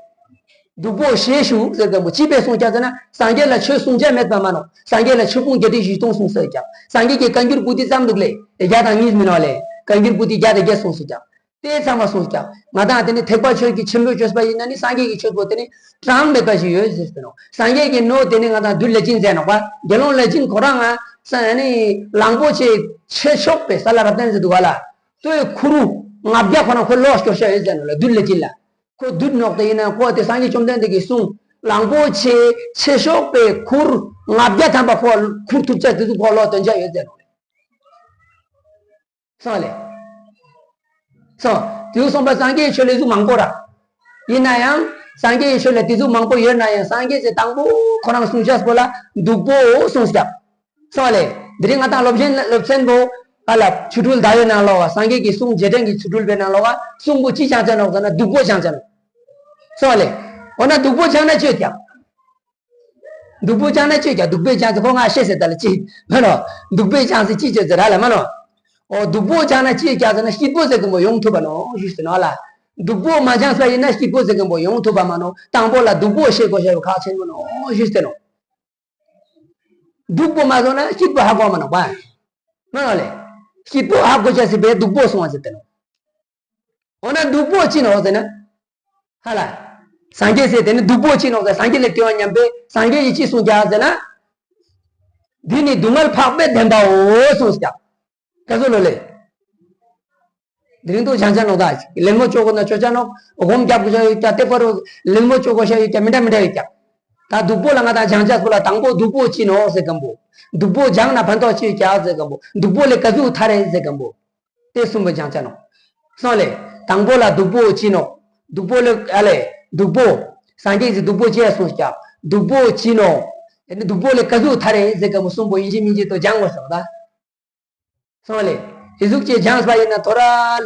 སྡུག་པོ་ཞེས་ཞུ་ཟེར་མཁན་པོ་ཅི་ཕིའ་གསུངས་ཀྱག་ཟེར་ན་སངས་རྒྱས་ལ་ཆོས་གསུང་བྱ་མེད་པ་མ་ནོག་སངས་རྒྱས་ལ་ཆོས་ཕུང་བརྒྱད་ཁྲི་བཞི་སྟོང་གསུངས་ཟེར་ཀྱག་སངས་རྒྱས་ཀྱིས་བཀའ་འགྱུར་པོ་ཏི་ཙམ་འདུག་ལེ། བརྒྱ་དང་གཉིས་མིན་ནོག་ལེ། བཀའ་འགྱུར་པོ་ཏི་བརྒྱ་དང་བརྒྱད་གསུངས་ཟེར་ཀྱག་དེ་ཚང་མ་གསུངས་ཀྱག་ང་དང་དེ་ནི་ཐེག་པ་ཆོས་ཀྱི་ཆེན་པོའི་སྤྱོད་པ་ཡིན་ན་ནི་སངས་རྒྱས་ཀྱི་ཆོས་པོ་དེ་ནི་གྲངས་མེད་པ་ཞིག་ཡོད་ཟེར་ཟེར་ནོག་སངས་རྒྱས་ཀྱི་ནོ་དེ་ནི་ང་དང་བདུད་ལས་སྦྱིན་ཟེར་ནོག་པ། དགེ་སློང་ལས་སྦྱིན་ཁོ་རང་ང་ས་ནི་གླང་པོ་ཆེ་ཆེ་ཤོས་པའི་ས་ལ་རབ་བརྟན་ཟེར་འདུག་ག་ལ། ལྟོའི་ཁུ་རུ་ལྔ་བརྒྱ་ཁོ་རང་ཁོ་ལོག་སྐྱོར་ཤ་ཡོད་ཟེར་ནོག་ལ། བདུད་ལས་སྦྱིན་ལ། ཁོ་བདུད་ནོག་དེ་ཡིན་ན་ཁོ་དེ་སངས་རྒྱས་བཅོམ་ལྡན་འདས་ཀྱིས་གསུངས་གླང་པོ་ཆེ་ཆེ་ཤོས་པའི་ཁུར་ལྔ་བརྒྱ་ཐམ་པ་ཁོ་ཁུར་ཐུབ་ཆ་དེ་ཚོ་ཁོ་ལོག་སྟོན་ཆ་ཡོད་ཟེར་ནོག་ལེ། སོང་ལེ། སོང་། དེ་ཚོ་སོང་པ་སངས་རྒྱས་ཆོས་ལས་ཟུག་མང་པོ་ར། ཡིན་ན་ཡང་སངས་རྒྱས་ཆོས་ལས་དེ་ཚོ་མང་པོ་ཡོད་ན་ཡང་སངས་རྒྱས་ཀྱི་དང་པོ་ཁོ་རང་གསུང་བྱ་པོ་ལ་སྡུག་པོ་གསུངས་སྐྱབས། སོང་ལེ། འདི་རིང་ང་དང་སློབ་ཆེན་སློབ་ཚན་པོ་ཨ་ལ་ཆོ་འཕྲུལ་ཟླ་བའི་ནང་ལོགས་སངས་རྒྱས་ཀྱི་གསུང་རྗེས་དྲན་གྱི་ཆོ་འཕྲུལ་པའི་ནང་ལོགས་གསུང་པོ་ཅི་སྦྱང་ཆ་ནོག་ཟེར་ན་སྡུག་པོ་སྦྱང་ཆ་ནོག་སོང་ལེ། འོ་ན་སྡུག་པོ་སྦྱང་ན་ཅི་ཡོད་ཀྱང་། སྡུག་པོ་སྦྱང་ན་ཅི་ཡོད་ཀྱང་སྡུག་པོའི་སྦྱང་ཚེ་ཁོ་ང་ཤེས་ཟེར་ད་ལ་ཅི། མ་ནོ། སྡུག་པོའི་སྦྱང་ཚེ་ཅི་བྱེད་ཟེར་ཧ་ལ་མ་ནོ། འོ་སྡུག་པོ་སྦྱང་ན་ཅི་ཡོད་ཀྱང་ཟེར་ན་སྐྱིད་པོ་ཟེར་གི་མོ་ཡོང་ཐུབ་པ་ནོ་ཞུས་ཟེར་ནོ་ལ། སྡུག་པོ་མ་སྦྱངས་པ་ཡིན་ན་སྐྱིད་པོ་ཟེར་གི་མོ་ཡོང་ཐུབ་པ་མ་ནོ། དང་པོ་ལ་སྡུག་པོ་ཤེས་དགོས་ཤེས་པ་ཁག་ཆེན་པོ་ནོ་ཞུས་ཟེར་ནོ། སྡུག་པོ་མ་བཟོ་ན་སྐྱིད་པོ་ཧ་གོ་མ་ནོག་པ། མ་ནོ་ལེ། སྐྱིད་པོ་ཧ་གོ་ཆ་སྲིད་པས་སྡུག་པོ་གསུང་བ་ཟེར་ཏེ་ནོ། འོ་ན་སྡུག་པོ་ཅི་ནོག་ཟེར་ན། ཧ་ལ། སངས་རྒྱས་ཟེར་དེ་ནི་སྡུག་པོ་ཅི་ནོག་ཟེར་སངས་རྒྱས་ལས་བརྟེན་པ་མཉམ་པས་སངས་རྒྱས་ཀྱིས་ཅི་གསུངས་ཀྱག་ཟེར་ན། འདི་ནི་སྡུག་བསྔལ་འཕགས་པའི་བདེན་པའོ་གསུངས་ཀྱག་ག་ཚོད་ལོ་ལེ། འདི་རིང་དུ་སྦྱང་ཆ་ནོག་ད། ལེན་མོ་ཅོ་གོ་ན་ཅོ་ཆ་ནོག་སྒོམ་རྒྱབ་དགོས་ཤ་ཡོད་ཀྱག་དེ་པར་ལེན་མོ་ཅོ་དགོས་ཤ་ཡོད་ཀྱག་མི་འདྲ་མི་འདྲ་ཡོད་ཀྱག་ད་སྡུག་པོ་ལ་ང་དང་སྦྱང་ཆ་སུ་ལ་དང་པོ་སྡུག་པོ་ཅི་ནོག་ཟེར་གམ་པོ། སྡུག་པོ་སྦྱང་ན་ཕན་ཐོགས་ཅི་ཡོད་ཀྱག་ཟེར་གམ་པོ། སྡུག་པོ་ལས་ག་ཟུག་ཐར་རེད་ཟེར་གམ་པོ། དེ་གསུམ་པོ་སྦྱང་ཆ་ནོག་སོང་ལེ། དང་པོ་ལ་སྡུག་པོ་ཅི་ནོག་སྡུག་པོ་ལས་ཨ་ལེ། སྡུག་པོ། སངས་རྒྱས་ཀྱིས་སྡུག་པོ་ཅི་ཡ་གསུངས་ཀྱག་སྡུག་པོ་ཅི་ནོག་དེ་ནི་སྡུག་པོ་ལས་ག་ཟུག་ཐར་རེད་ཟེར་གམ་པོ་གསུམ་པོ་ཡིན་གཅིག་མིན་གཅིག་ཏུ་སྦྱང་དགོས་སོག་ད། སོང་ལེ། དེ་ཟུག་ཅིག་སྦྱངས་པ་ཡིན་ན་ཐོ་ར་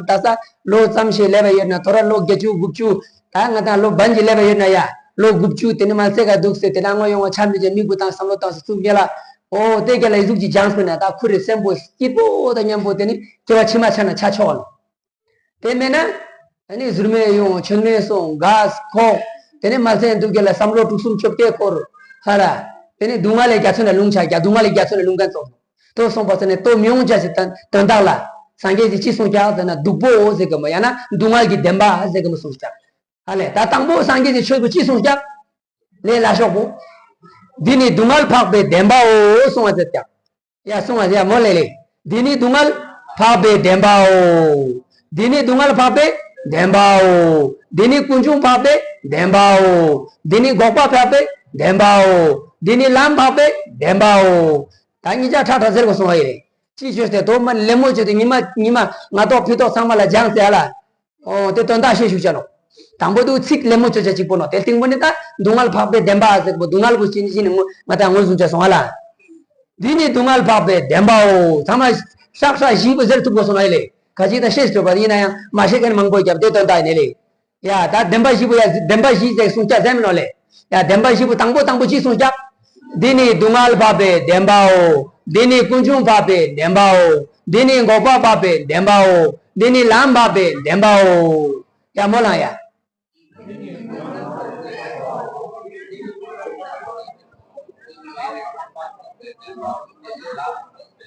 ད་ས་ལོ་ཙམ་ཞིག་སླེབས་པ་ཡོད་ན་ཐོ་ར་ལོ་བརྒྱད་ཅུ་དགུ་བཅུ་ད་ང་དང་ལོ་བན་གྱི་སླེབས་པ་ཡོད་ན་ཡ། ལོ་དགུ་བཅུ་དེ་ནི་མ་ཚད་ཀ་འདུག་ཟེར། དེ་ན་སྔོན་ཡོང་བ་ཆ་མི་བྱེད། མིག་གུ་དང་བསམ་བློ་བཏང་སེ་ཚུགས་རྒྱ་ལ། ཨོ་དེ་རྒྱ་ལ་ཡི་གཟུགས་ཀྱི་སྦྱངས་པས་ན་ད་ཁུ་རེ་སེམས་པོ་སྐྱིད་པོ་དང་མཉམ་པོ་དེ་ནི་སྐྱེ་བ་ཕྱི་མ་ཆ་ན་ཆ་ཆོག་ལོ། དེ་མེད་ན། ཨ་ནི་ཟུར་མེད་ཡོང་། མཆོད་མེ་སོང་། གས་ཁོག་དེ་ནི་མ་ཚད་འདུག་རྒྱ་ལ་བསམ་བློ་དྲུག་གསུམ་བཅོ་བརྒྱད་འཁོར། ཧ་ལ། དེ་ནི་སྡུག་བསྔལ་ལས་རྒྱ་མཚོ་ན་ལུང་ཆགས་རྒྱ། སྡུག་བསྔལ་ལས་རྒྱ་མཚོ་ན་ལུང་མཁན་ཚོ། དོ་སོང་པ་ཟེར་ནས་དོ་མི་ཡོང་བྱ་ཟེར་དོན་དག་ལ། སངས་རྒྱས་ཀྱིས་ཅི་གསུངས་ཀྱག་ཟེར་ན་སྡུག་པོ་ཟེར་གི་མོ། ཡང་ན་སྡུག་བསྔལ་གྱི་བདེན་པ་ཟེར་གི་མོ་གསུངས་ཀྱག། ཧ་ལས་ད་དང་པོ་སངས་རྒྱས་ཀྱིས་ཆོས་པོ་ཅི་གསུངས་ཀྱག། ལས་སླ་ཤོག་པོ། འདི་ནི་སྡུག་བསྔལ་འཕགས་པའི་བདེན་པའོ་གསུངས་པ་ཟེར་ཀྱག། ཡ་གསུངས་པ་ཟེར་ཡ་མོ་ལས་ལས། འདི་ནི་སྡུག་བསྔལ་འཕགས་པའི་བདེན་པའོ། འདི་ནི་སྡུག་བསྔལ་འཕགས་པའི་བདེན་པའོ། འདི་ནི་ཀུན་འབྱུང་འཕགས་པའི་བདེན་པའོ། འདི་ནི་འགོག་པ་འཕགས་པའི་བདེན་པའོ། འདི་ནི་ལམ་འཕགས་པའི་བདེན་པའོ། ད་གཉིས་ཆ་ཁྲ་ཁྲ་ཟེར་གོ་སོང་བ་ཡིན་རེད། ཅི་བྱོས་ཏེ་དོ་མ་ལེ་མོ་བྱོས་ཏེ་ཉི་མ་ཉི་མ་ང་ཏོག་ཕི་ཏོག་ཚང་མ་ལ་སྦྱངས་ཏེ་ཧ་ལ། ཨོ་དེ་དོན་དག་ཤེས་ཞུ་བྱ་ནོ། དང་པོ་དུ་ཚིག་ལེ་མོ་བྱོས་བྱ་གཅིག་པོ་ནོ། དེ་སྟེང་པོ་ནི་ད་སྡུག་བསྔལ་འཕགས་པའི་བདེན་པ་ཟེར་པོ་སྡུག་བསྔལ་པོ་ཅི་ནི་ཅི་ནི་ངོ་ང་ད་ངོས་བཟུང་བྱ་སོང་ཧ་ལ། འདི་ནི་སྡུག་བསྔལ་འཕགས་པའི་བདེན་པའོ། ཚང་མ་ཧྲག་ཧྲག་བཞི་པོ་ཟེར་ཐུབ་དགོས་སོང་ཨེ་ལེ། ག་ཅི་ད་ཤེས་ཐུབ་པ་ཡིན་ན་ཡང་མ་ཤེས་མཁན་མང་པོ་རྒྱབ་དེ་དོན་དག་ཡིན་ཨེ་ལེ། ཡ་ད་བདེན་པ་བཞི་པོ་ཡ་བདེན་པ་བཞི་ཟེར་གསུངས་ཀྱག་ཟེར་མིན་ནོ་ལེ། ཡ་བདེན་པ་བཞི་པོ་དང་པོ་དང་པོ་ཅི་གསུངས་ཀྱག། འདི་ནི་སྡུག་བསྔལ་འཕགས་པའི་བདེན་པའོ། འདི་ནི་ཀུན་འབྱུང་འཕགས་པའི་བདེན་པའོ། འདི་ནི་འགོག་པ་འཕགས་པའི་བདེན་པའོ། འདི་ནི་ལམ་འཕགས་པའི་བདེན་པའོ། ཡ་མོ་ལང་ཡ།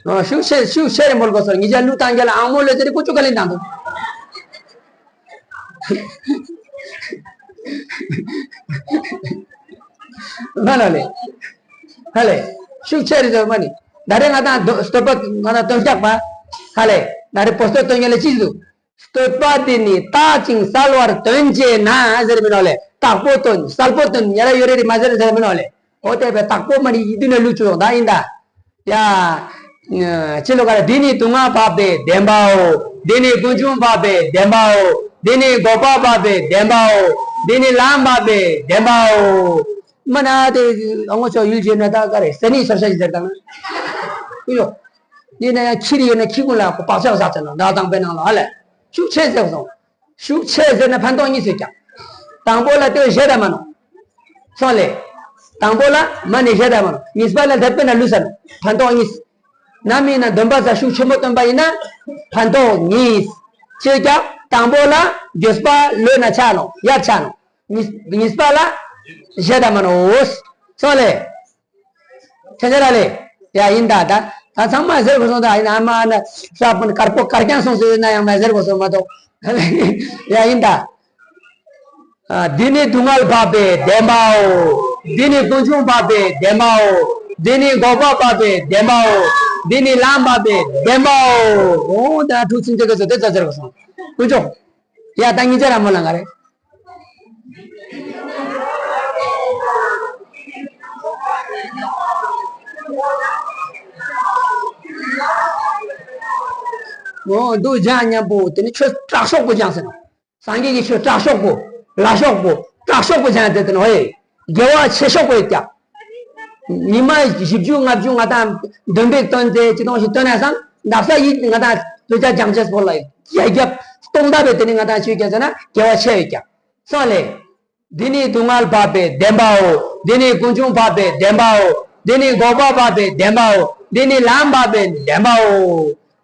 ཨ་ཤུགས་ཆེ་ཤུགས་ཆེ་རེ་མོལ་གོ་སོར་ཉི་ཇ་ལུ་ཏང་རྒྱ་ལ་ཨང་མོ་ལོ་ཟེར་ཀུ་ཅུ་ཀ་ལིན་དང་དུ། མ་ལ་ལེ། ཧ་ལེ། ཤུགས་ཆེ་རེ་ཟེར་མ་ནི། ད་རེ་ང་དང་བསྟོད་པ་ང་དང་དོན་རྒྱག་པ། ཧ་ལེ། ད་རེ་པོ་སྟོད་དོན་རྒྱ་ལ་ཅི་འདུག། བསྟོད་པ་འདི་ནི་དག་ཅིང་གསལ་བར་སྟོན་བྱེད་ན་ཟེར་མི་ནོ་ལེ། དག་པོ་སྟོན་གསལ་པོ་སྟོན་ཉེ་ར་ཡོད་རེ་རེ་མ་ཟེར་ཟེར་མི་ནོ་ལེ། ཨོ་དེ་བས་དག་པོ་མ་ནི་ཡིད་དུ་ནས་ལུས་བཅུག་ཡོང་ད་ཡིན་ད། ཡ། ཅི་ལོ་ག་རེ་འདི་ནི་སྡུག་བསྔལ་འཕགས་པའི་བདེན་པའོ། འདི་ནི་ཀུན་འབྱུང་འཕགས་པའི་བདེན་པའོ། འདི་ནི་འགོག་པ་འཕགས་པའི་བདེན་པའོ། འདི་ནི་ལམ་འཕགས་པའི་བདེན་པའོ། མ་ན་དེ་ཨ་ངོ་ཆོ་ཡུལ་བྱེད་ན་ད་ག་རེ་ས་ནི་སོར་ཤ་ཞིག་ཟེར་དང་། ཡོ། འདི་ན་ཡང་ཁྱི་རི་ཡོད་ན་ཁྱི་ཀུན་ལ་བག་ཆགས་བཞག་ཚར་ན་ཟླ་དང་པའི་ནང་ལ་ཧ་ལས། ཤུགས་ཆེ་ཟེར་སོང་། ཤུགས་ཆེ་ཟེར་ན་ཕན་ཐོགས་གཉིས་ཡོད་ཀྱང་། དང་པོ་ལ་དེ་བཞེད་དམ་ནོ། སོང་ལེ། དང་པོ་ལ་མ་ནི་བཞེད་དམ་ནོ། གཉིས་པ་ལ་དད་པས་ན་ལུས་ས་ནོ། ཕན་ཐོགས་གཉིས། ནམ་ཡིན་ན་འདོན་པ་ས་ཤུགས་ཆེན་པོ་བཏོན་པ་ཡིན་ན། ཕན་ཐོགས་གཉིས། ཆེ་ཀྱང་དང་པོ་ལ་འགྱོད་པ་ལོས་ན་ཆ་ནོ། ཡར་ཆ་ནོ། གཉིས་གཉིས་པ་ལ་བཞེད་དམ་ནོ། སོང་ལེ། ཁྱེད་ཚོ་ལ་ལས། ཡ་ཡིན་ད་ད། ད་ཚང་མ་ཟེར་དགོས་སོང་ད་ཡིན་ཨ་མ་ཨ་ན་ཤ་པོ་ནི་དཀར་པོ་དཀར་རྐྱང་སོང་ཟེར་ན་ཡང་མ་ཟེར་དགོས་སོང་མ་གཏོགས། ཡ་ཡིན་ད། ཨ། འདི་ནི་སྡུག་བསྔལ་འཕགས་པའི་བདེན་པའོ། འདི་ནི་ཀུན་འབྱུང་འཕགས་པའི་བདེན་པའོ། འདི་ནི་འགོག་པ་འཕགས་པའི་བདེན་པའོ། འདི་ནི་ལམ་འཕགས་པའི་བདེན་པའོ། འོ་ད་ཐུགས་ཚིམ་ཅེས་དགོས་སོ་དེ་ཙ་ཟེར་དགོས་སོང་། ཀུན་འབྱུང་། ཡ་ད་ཉིན་ཅར་ར་མོ་ལ་ང་རེ། འོ་འདུག་སྦྱང་མཉམ་པོ་དེ་ནི་ཆོས་དྲག་ཤོག་པོ་སྦྱང་ཟེར་ན། སངས་རྒྱས་ཀྱི་ཆོས་དྲག་ཤོག་པོ། ལ་ཤོག་པོ། དྲག་ཤོག་པོ་སྦྱང་དེ་དེ་ནི་ཨེ། དགེ་བ་ཆེ་ཤོག་པོ་ཡོད་ཀྱང་། ཉི་མ་བཞི་བཅུ་ལྔ་བཅུ་ང་དང་འདོན་པའི་སྟོན་ཚེ་ཅི་དང་ཞིག་སྟོན་ན་སང་འདག་ས་ཡིད་ང་དང་བོད་ཇ་སྦྱང་ཆེས་པོ་ལ་རྒྱ་རྒྱབ་སྟོང་ལྟ་བའི་དེ་ནི་ང་དང་ཆོས་རྒྱ་ཟེར་ན་དགེ་བ་ཆེ་ཡོད་ཀྱང་། སོང་ལེ། འདི་ནི་སྡུག་བསྔལ་འཕགས་པའི་བདེན་པའོ། འདི་ནི་ཀུན་འབྱུང་འཕགས་པའི་བདེན་པའོ། འདི་ནི་འགོག་པ་འཕགས་པའི་བདེན་པའོ། འདི་ནི་ལམ་འཕགས་པའི་བདེན་པའོ།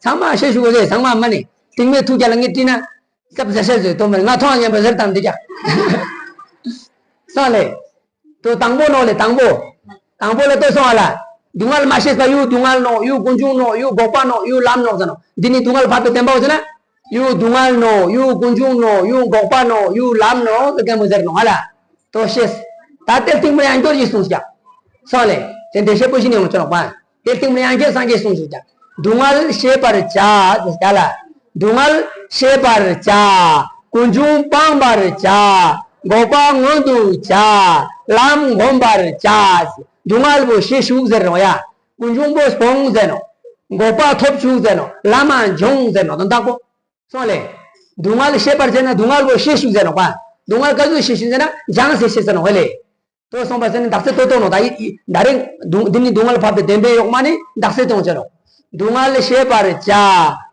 ཚང་མ་ཤེས་ཞུ་དགོས་ཟེར་ཚང་མ་མ་ནི་སྟིང་མའི་ཐུགས་རྒྱ་ལ་ངས་བྲིས་ན་སྐབས་ཟེར་ཤེས་ཟེར་དོ་མ་ང་མཐོང་སྙམ་པ་ཟེར་དང་འདི་རྒྱ། སོང་ལེ། དོ་དང་པོ་ནོ་ལེ་དང་པོ། དང་པོ་ལ་ལྟོས་སོང་བ་ལ། སྡུག་བསྔལ་མ་ཤེས་པ་ཡུལ་སྡུག་བསྔལ་ནོ་ཡུལ་ཀུན་འབྱུང་ནོ་ཡུལ་འགོག་པ་ནོ་ཡུལ་ལམ་ནོ་ཟེར་ནོ། འདི་ནི་སྡུག་བསྔལ་འཕགས་པའི་བདེན་པའོ་ཟེར་ན། ཡུལ་སྡུག་བསྔལ་ནོ་ཡུལ་ཀུན་འབྱུང་ནོ་ཡུལ་འགོག་པ་ནོ་ཡུལ་ལམ་ནོ་ཟེར་མཁན་མོ་ཟེར་ནོ་ཧ་ལ། དོ་ཤེས། ད་དེ་སྟིང་མ་ཡང་སྐྱོར་ཡིན་གསུངས་ཀྱང་། སོང་ལེ། དེ་འདི་ཤེས་པོ་ཞིག་ནི་ཡོང་ཆོག་པ། དེ་སྟིང་མ་ཡང་སྐྱོར་སངས་རྒྱས་གསུངས་ཀྱང་། སྡུག་བསྔལ་ཤེས་པར་བྱ། ཟེར་ཀྱང་ལ། སྡུག་བསྔལ་ཤེས་པར་བྱ། ཀུན་འབྱུང་སྤང་བར་བྱ། འགོག་པ་མངོན་དུ་བྱ། ལམ་བསྒོམ་པར་བྱ། སྡུག་བསྔལ་པོ་ཤེས་ཞུགས་ཟེར་རོ་ཡ། ཀུན་འབྱུང་པོ་སྤོང་ཟེར་ནོ། འགོག་པ་ཐོབ་ཞུགས་ཟེར་ནོ། ལམ་འབྱོངས་ཟེར་ནོ་དོན་དག་པོ། སོང་ལེ། སྡུག་བསྔལ་ཤེས་པར་བྱས་ན་སྡུག་བསྔལ་པོ་ཤེས་ཞུགས་ཟེར་ནོ་པ། སྡུག་བསྔལ་ག་ཚོད་ཤེས་ཞུགས་ཟེར་ན་སྦྱངས་ཟེར་ཤེས་ཟེར་ནོ་ཧེ་ལེ། དོ་སོང་པ་ཟེར་ནི་འདག་སེ་ཏོ་ཏོ་ནོ་ད་ཡིད་ཡིད་ད་རེས་འདི་ནི་སྡུག་བསྔལ་འཕགས་པའི་བདེན་པའི་ཡོག་མ་ནི་འདག་སེ་ཏོང་ཆེ་ནོ། སྡུག་བསྔལ་ཤེས་པར་བྱ།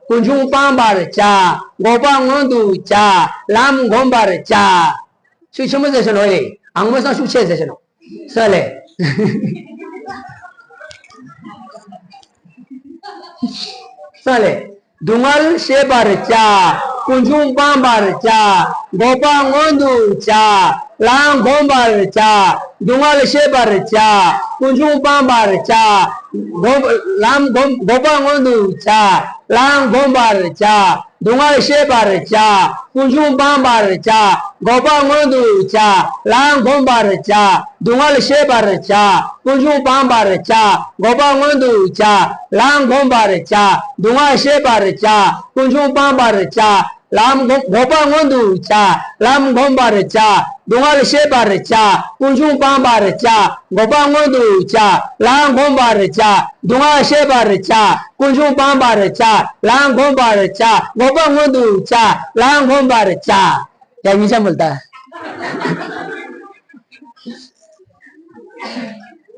ཀུན་འབྱུང་སྤང་བར་བྱ། འགོག་པ་མངོན་དུ་བྱ། ལམ་བསྒོམ་པར་བྱ། ཤུགས་ཆེན་པོ་ཟེར་ཤེས་ནོ་ཧེ་ལེ། ཨང་མོ་སང་ཤུགས་ཆེ་ཟེར་ཤེ་ནོ། ས་ལེ། ས་ལེ། སྡུག་བསྔལ་ཤེས་པར་བྱ། ཀུན་འབྱུང་སྤང་བར་བྱ། འགོག་པ་མངོན་དུ་བྱ། ལམ་བསྒོམ་པར་བྱ། སྡུག་བསྔལ་ཤེས་པར་བྱ། ཀུན་འབྱུང་སྤང་བར་བྱ། འགོག་ལམ་བསྒོམ་འགོག་པ་མངོན་དུ་བྱ། ལམ་བསྒོམ་པར་བྱ། སྡུག་བསྔལ་ཤེས་པར་བྱ། ཀུན་འབྱུང་སྤང་བར་བྱ། འགོག་པ་མངོན་དུ་བྱ། ལམ་བསྒོམ་པར་བྱ། སྡུག་བསྔལ་ཤེས་པར་བྱ། ཀུན་འབྱུང་སྤང་བར་བྱ། འགོག་པ་མངོན་དུ་བྱ། ལམ་བསྒོམ་པར་བྱ། སྡུག་བསྔལ་ཤེས་པར་བྱ། ཀུན་འབྱུང་སྤང་བར་བྱ། ལམ་བསྒོམ་འགོག་པ་མངོན་དུ་བྱ། ལམ་བསྒོམ་པར་བྱ། སྡུག་བསྔལ་ཤེས་པར་བྱ། ཀུན་འབྱུང་སྤང་བར་བྱ། འགོག་པ་མངོན་དུ་བྱ། ལམ་བསྒོམ་པར་བྱ། སྡུག་བསྔལ་ཤེས་པར་བྱ། ཀུན་འབྱུང་སྤང་བར་བྱ། ལམ་བསྒོམ་པར་བྱ། འགོག་པ་མངོན་དུ་བྱ། ལམ་བསྒོམ་པར་བྱ། ཡ་ཉིན་ཅམ་མོལ་ད།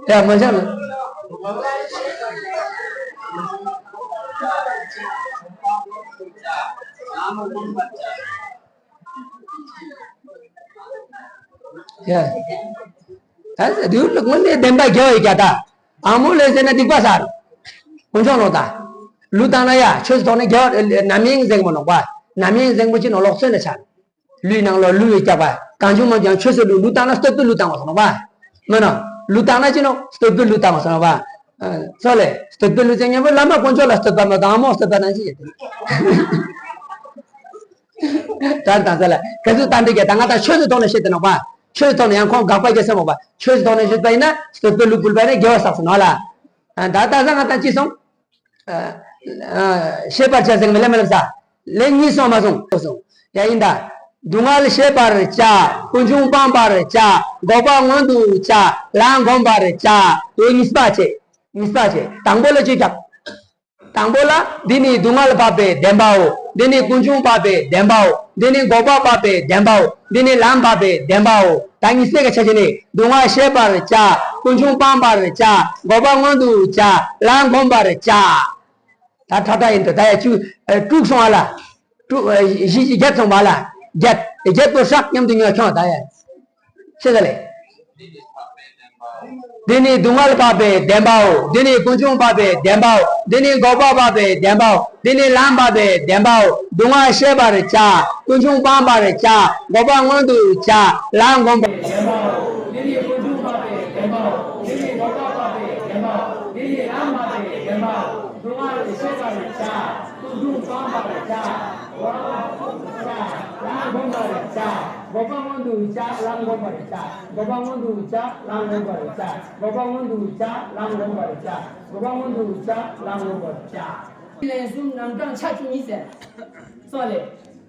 ཡ་མོལ་ཅམ་མོལ། ཡ། ད་དུས་ལ་དངོས་གནས་བདེན་པ་རྒྱལ་བ་ཡི་རྒྱ་ད། ཨ་མོ་ལས་ཟེར་ན་སྡིག་པ་ཟ་རུ། ཀུན་སྦྱོང་ལོ་ད། ལུས་བཏང་ན་ཡ་ཆོས་སུ་ཐོག་ནས་རྒྱལ་བ་རྣམ་གཡེང་ཟེར་གི་མ་ནོག་པ། རྣམ་གཡེང་ཟེར་གི་མ་ཅི་ནོག་ལོག་སོན་ལ་ཆ། ལུས་ནང་ལོག་ལུས་ཡི་རྒྱ་པ། གང་བྱུང་མང་བྱུང་ཆོས་སུ་ལུས་ལུས་བཏང་ན་བསྟོད་པའི་ལུས་བཏང་བ་སོང་ནོག་པ། མ་ནོག་ལུས་བཏང་ན་ཅི་ནོག་བསྟོད་པའི་ལུས་བཏང་བ་སོང་ནོག་པ། སོ་ལེ། བསྟོད་པའི་ལུས་ཟེར་མཁན་པོ་བླ་མ་དཀོན་མཆོག་ལ་བསྟོད་པ་མ་བཏང་ཨ་མོ་བསྟོད་པ་ནང་བཞིན་ཡོད་དེ། ད་དང་ས་ལ་ག་ཚོད་ལྟ་འདི་ག་ད་ང་ད་ཆོས་སུ་ཐོག་ནས་བཤད་དེ་ནོག་པ། ཆོས་སུ་ཐོག་ནས་ཡང་ཁོང་དགག་པ་རྒྱག་ས་མོག་པ། ཆོས་སུ་ཐོག་ནས་བཤད་པ་ཡིན་ན་བསྟོད་པའི་ལུས་ཕུལ་བ་ནས་དགེ་བ་བསགས་སུ་ནོག་ལ། ད་ད་ས་ང་ད་ཅི་སོང་། ཤེས་པར་བྱ་ཟེར་མི་ལེ་མ་ལེ་ས། ལེ་གཉིས་སོང་མ་སོང་སོང་། ཡ་ཡིན་ད། སྡུག་བསྔལ་ཤེས་པར་བྱ། ཀུན་འབྱུང་སྤང་བར་བྱ། འགོག་པ་མངོན་དུ་བྱ། ལམ་བསྒོམ་པར་བྱ། དོན་གཉིས་པ་བྱེད། གཉིས་པ་བྱེད། དང་པོ་ལ་ཅི་བྱ། དང་པོ་ལ་འདི་ནི་སྡུག་བསྔལ་འཕགས་པའི་བདེན་པའོ། འདི་ནི་ཀུན་འབྱུང་འཕགས་པའི་བདེན་པའོ། འདི་ནི་འགོག་པ་འཕགས་པའི་བདེན་པའོ། འདི་ནི་ལམ་འཕགས་པའི་བདེན་པའོ། ད་གཉིས་པའི་ཆ་ཅི་ནི་སྡུག་བསྔལ་ཤེས་པར་བྱ། ཀུན་འབྱུང་སྤང་བར་བྱ། འགོག་པ་མངོན་དུ་བྱ། ལམ་བསྒོམ་པར་བྱ། ད་ཁྲ་ཁྲ་ཡིན་དུ་ད་ཡ་བཅུ་དྲུག་སོང་བ་ལ། དྲུག་བཞི་བཞི་བརྒྱད་སོང་བ་ལ། བརྒྱད་བརྒྱད་པོ་ཧྲག་མཉམ་དུ་ཉོ་ཁྱོང་ད་ཡ། ཤེས་ད་ལེ། འདི་ནི་སྡུག་བསྔལ་འཕགས་པའི་བདེན་པའོ། འདི་ནི་ཀུན་འབྱུང་འཕགས་པའི་བདེན་པའོ། འདི་ནི་འགོག་པ་འཕགས་པའི་བདེན་པའོ། འདི་ནི་ལམ་འཕགས་པའི་བདེན་པའོ། སྡུག་བསྔལ་ཤེས་པར་བྱ། ཀུན་འབྱུང་སྤང་བར་བྱ། འགོག་པ་མངོན་དུ་བྱ། ལམ་བསྒོམ་པར། བདེན་པའོ། འདི་ནི་ཀུན་འབྱུང་འཕགས་པའི་བདེན་པའོ། འདི་ནི་འགོག་པ་འཕགས་པའི་བདེན་པའོ། འདི་ནི་ལམ་འཕགས་པའི་བདེན་པའོ། སྡུག་བསྔལ་ཤེས་པར་བྱ། ཀུན་འབྱུང་སྤང་བར་བྱ། འགོག་པ་མངོན་དུ་བྱ། ལམ་བསྒོམ་པར་བྱ། འགོག་པ་མངོན་དུ་བྱ། ལམ་བསྒོམ་པར་བྱ། འགོག་པ་མངོན་དུ་བྱ། ལམ་བསྒོམ་པར་བྱ། འགོག་པ་མངོན་དུ་བྱ། ལམ་བསྒོམ་པར་བྱ། འགོག་པ་མངོན་དུ་བྱ། ལམ་བསྒོམ་པར་བྱ། ལན་གསུམ་རྣམ་གྲངས་ཆ་བཅུ་གཉིས་ཟེར། སོང་ལེ།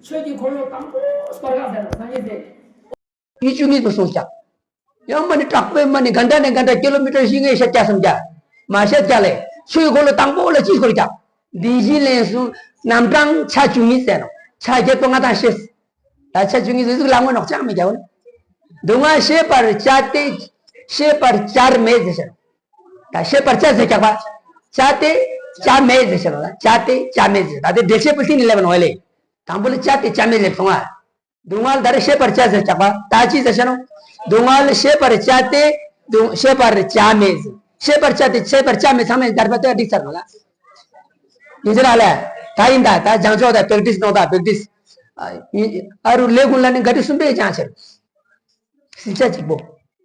ཆོས་ཀྱི་འཁོར་ལོ་དང་པོ་སྤར་ཁ་ཟེར་ན་སངས་རྒྱས་ཟེར། ཉི་ཤུ་གཉིས་པོ་སོང་ཀྱང་། ཡང་མ་ནི་དྲག་པོའི་མ་ནི་ག་འདྲ་ནས་ག་འདྲ་ཀི་ལོ་མི་ཊར་བཞི་ལྔའི་ཤར་རྒྱག་སམ་རྒྱག་མ་ཤར་རྒྱག་ལས་ཆོས་འཁོར་ལོ་དང་པོ་ལ་ཅིའི་སྐོར་རྒྱག་འདི་བཞིན་ལན་གསུམ་རྣམ་གྲངས་ཆ་བཅུ་གཉིས་ཟེར་ནོ། ཆ་བརྒྱད་པོ་ང་དང་ཤེས། ད་ཆ་བཅུ་གཉིས་ཟེར་ཟིག་ལ་ངོ་ནོག་ཅང་མི་རྒྱག་བ་ནི། སྡུག་བསྔལ་ཤེས་པར་བྱ་སྟེ། ཤེས་པར་བྱར་མེད་ཟེར་ཤེས་ནོ། ད་ཤེས་པར་བྱ་ཟེར་རྒྱག་པ། བྱ་སྟེ་བྱ་མེད་ཟེར་ཤེས་ནོ། བྱ་སྟེ་བྱ་མེད་ཟེར་ད་དེ་འགྲེལ་བཤད་པོ་ཤིན་ནི་ལེབ་ནོ་ལེ། དང་པོ་ལ་བྱ་སྟེ་བྱ་མེད་ལེབ་སོང་ཨ། སྡུག་བསྔལ་ད་རེ་ཤེས་པར་བྱ་ཟེར་རྒྱག་པ་ད་ཅི་ཟེར་ཤེས་ནོ། སྡུག་བསྔལ་ཤེས་པར་བྱ་སྟེ། སྡུག་ཤེས་པར་བྱ་མེད་ཟེར། ཤེས་པར་བྱ་སྟེ་ཤེས་པར་བྱ་མེད་ཚང་མས་འདར་པ་དེ་འགྲིག་ཚར་མ་ལ། ཡིན་ཟེར་ཨ་ལེ། ད་ཡིན་ད་ད་བྱང་ཕྱོགས་ད་བེག་ཏིས་ནོ་ད་བེག་ཏིས། ཨ་རུ་ལས་ཀུན་ལ་ནི་ག་དྲི་གསུམ་པའི་ཅང་ཆེར། སིལ་ཆ་གཅིག་པོ།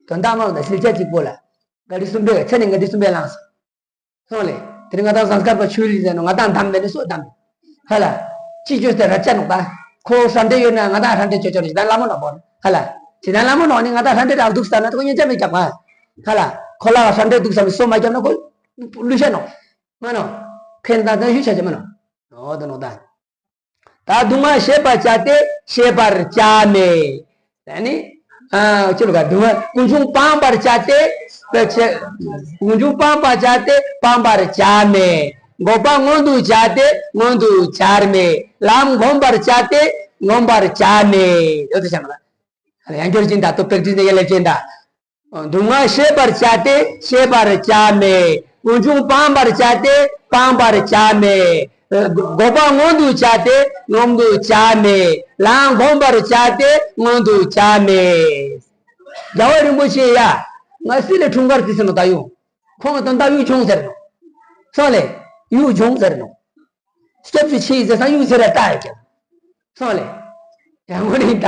དོན་དག་མང་ད་སིལ་ཆ་གཅིག་པོ་ལ། ག་དྲི་གསུམ་པའི་ཚེ་ནི་ག་དྲི་གསུམ་པའི་ལངས་སོ། སོང་ལེ། དེ་རིང་ང་དང་ཟངས་དཀར་པ་ཆོས་ལི་ཟེར་ནོ་ང་དང་འདམ་པས་ནི་སོ་འདམ། ཧ་ལ། ཅི་བཅོས་ཏེ་ར་ཅ་ནོག་ད། ཁོ་ཧྲ་འདྲེ་ཡོད་ན་ང་དང་ཧྲ་འདྲེ་བཅོས་བཅོས་རེ་ཞིག་ད་ལ་མོ་ནོག་པོ། ཧ་ལ། ཞིག་ད་ལ་མོ་ནོག་ནི་ང་དང་ཧྲ་འདྲེ་ར་འདུག་ས་ན་ཁོ་ཉན་ཆ་མི་རྒྱབ་ང་། ཧ་ལ། ཁོ་ལ་ཧྲ་འདྲེ་འདུག་ས་མི་སོ་མ་རྒྱབ་ན་ཁོ། ལུས་ཤ་ནོག་མ་ནོག་ཁེན་ད་ད་ཞུ་ཆ་ཆ་མ་ནོག་འོ་ད་ནོག་ད། ད་སྡུག་བསྔལ་ཤེས་པར་བྱ་སྟེ་ཤེས་པར་བྱ་མེད། ད་ནི། ཨ་ཅི་ལ་ག་སྡུག་བསྔལ་ཀུན་འབྱུང་སྤང་བར་བྱ་སྟེ། ཀུན་འབྱུང་སྤང་བར་བྱ་སྟེ་སྤང་བར་བྱ་མེད། འགོག་པ་མངོན་དུ་བྱ་སྟེ་མངོན་དུ་བྱར་མེད། ལམ་བསྒོམ་པར་བྱ་སྟེ་བསྒོམ་པར་བྱ་མེད། ཡོད་དུ་བྱ་མ་ལ། ཡང་སྐྱོར་ཅན་ད་ལྟོ་པེག་ཏྲིས་ནས་ཡ་ལེབ་ཅན་ད། སྡུག་བསྔལ་ཤེས་པར་བྱ་སྟེ་ཤེས་པར་བྱ་མེད། ཀུན་འབྱུང་སྤང་བར་བྱ་སྟེ་སྤང་བར་བྱ་མེད། འགོག་པ་མངོན་དུ་བྱ་སྟེ་མངོན་དུ་བྱ་མེད། ལམ་བསྒོམ་པར་བྱ་སྟེ་མངོན་དུ་བྱ་མེད། རྒྱལ་བ་རིན་པོ་ཆེ་ཡ། ང་སྲིད་ལས་འཁྲུངས་སྐར་དུས་ཟེར་ནོ་ད་ཡུ། ཁོང་གི་དོན་དག་གཡུ་ཆུང་ཟེར་ནོ། སོང་ལེ། གཡུ་ཆུང་ཟེར་ནོ། སྐྱབས་སུ་མཆི་ཟེར་ས་གཡུ་ཟེར་ར་ལྟ་ཡོད་ཀྱང་། སོང་ལེ། ཡང་ངོ་ནི་ཡིན་ད།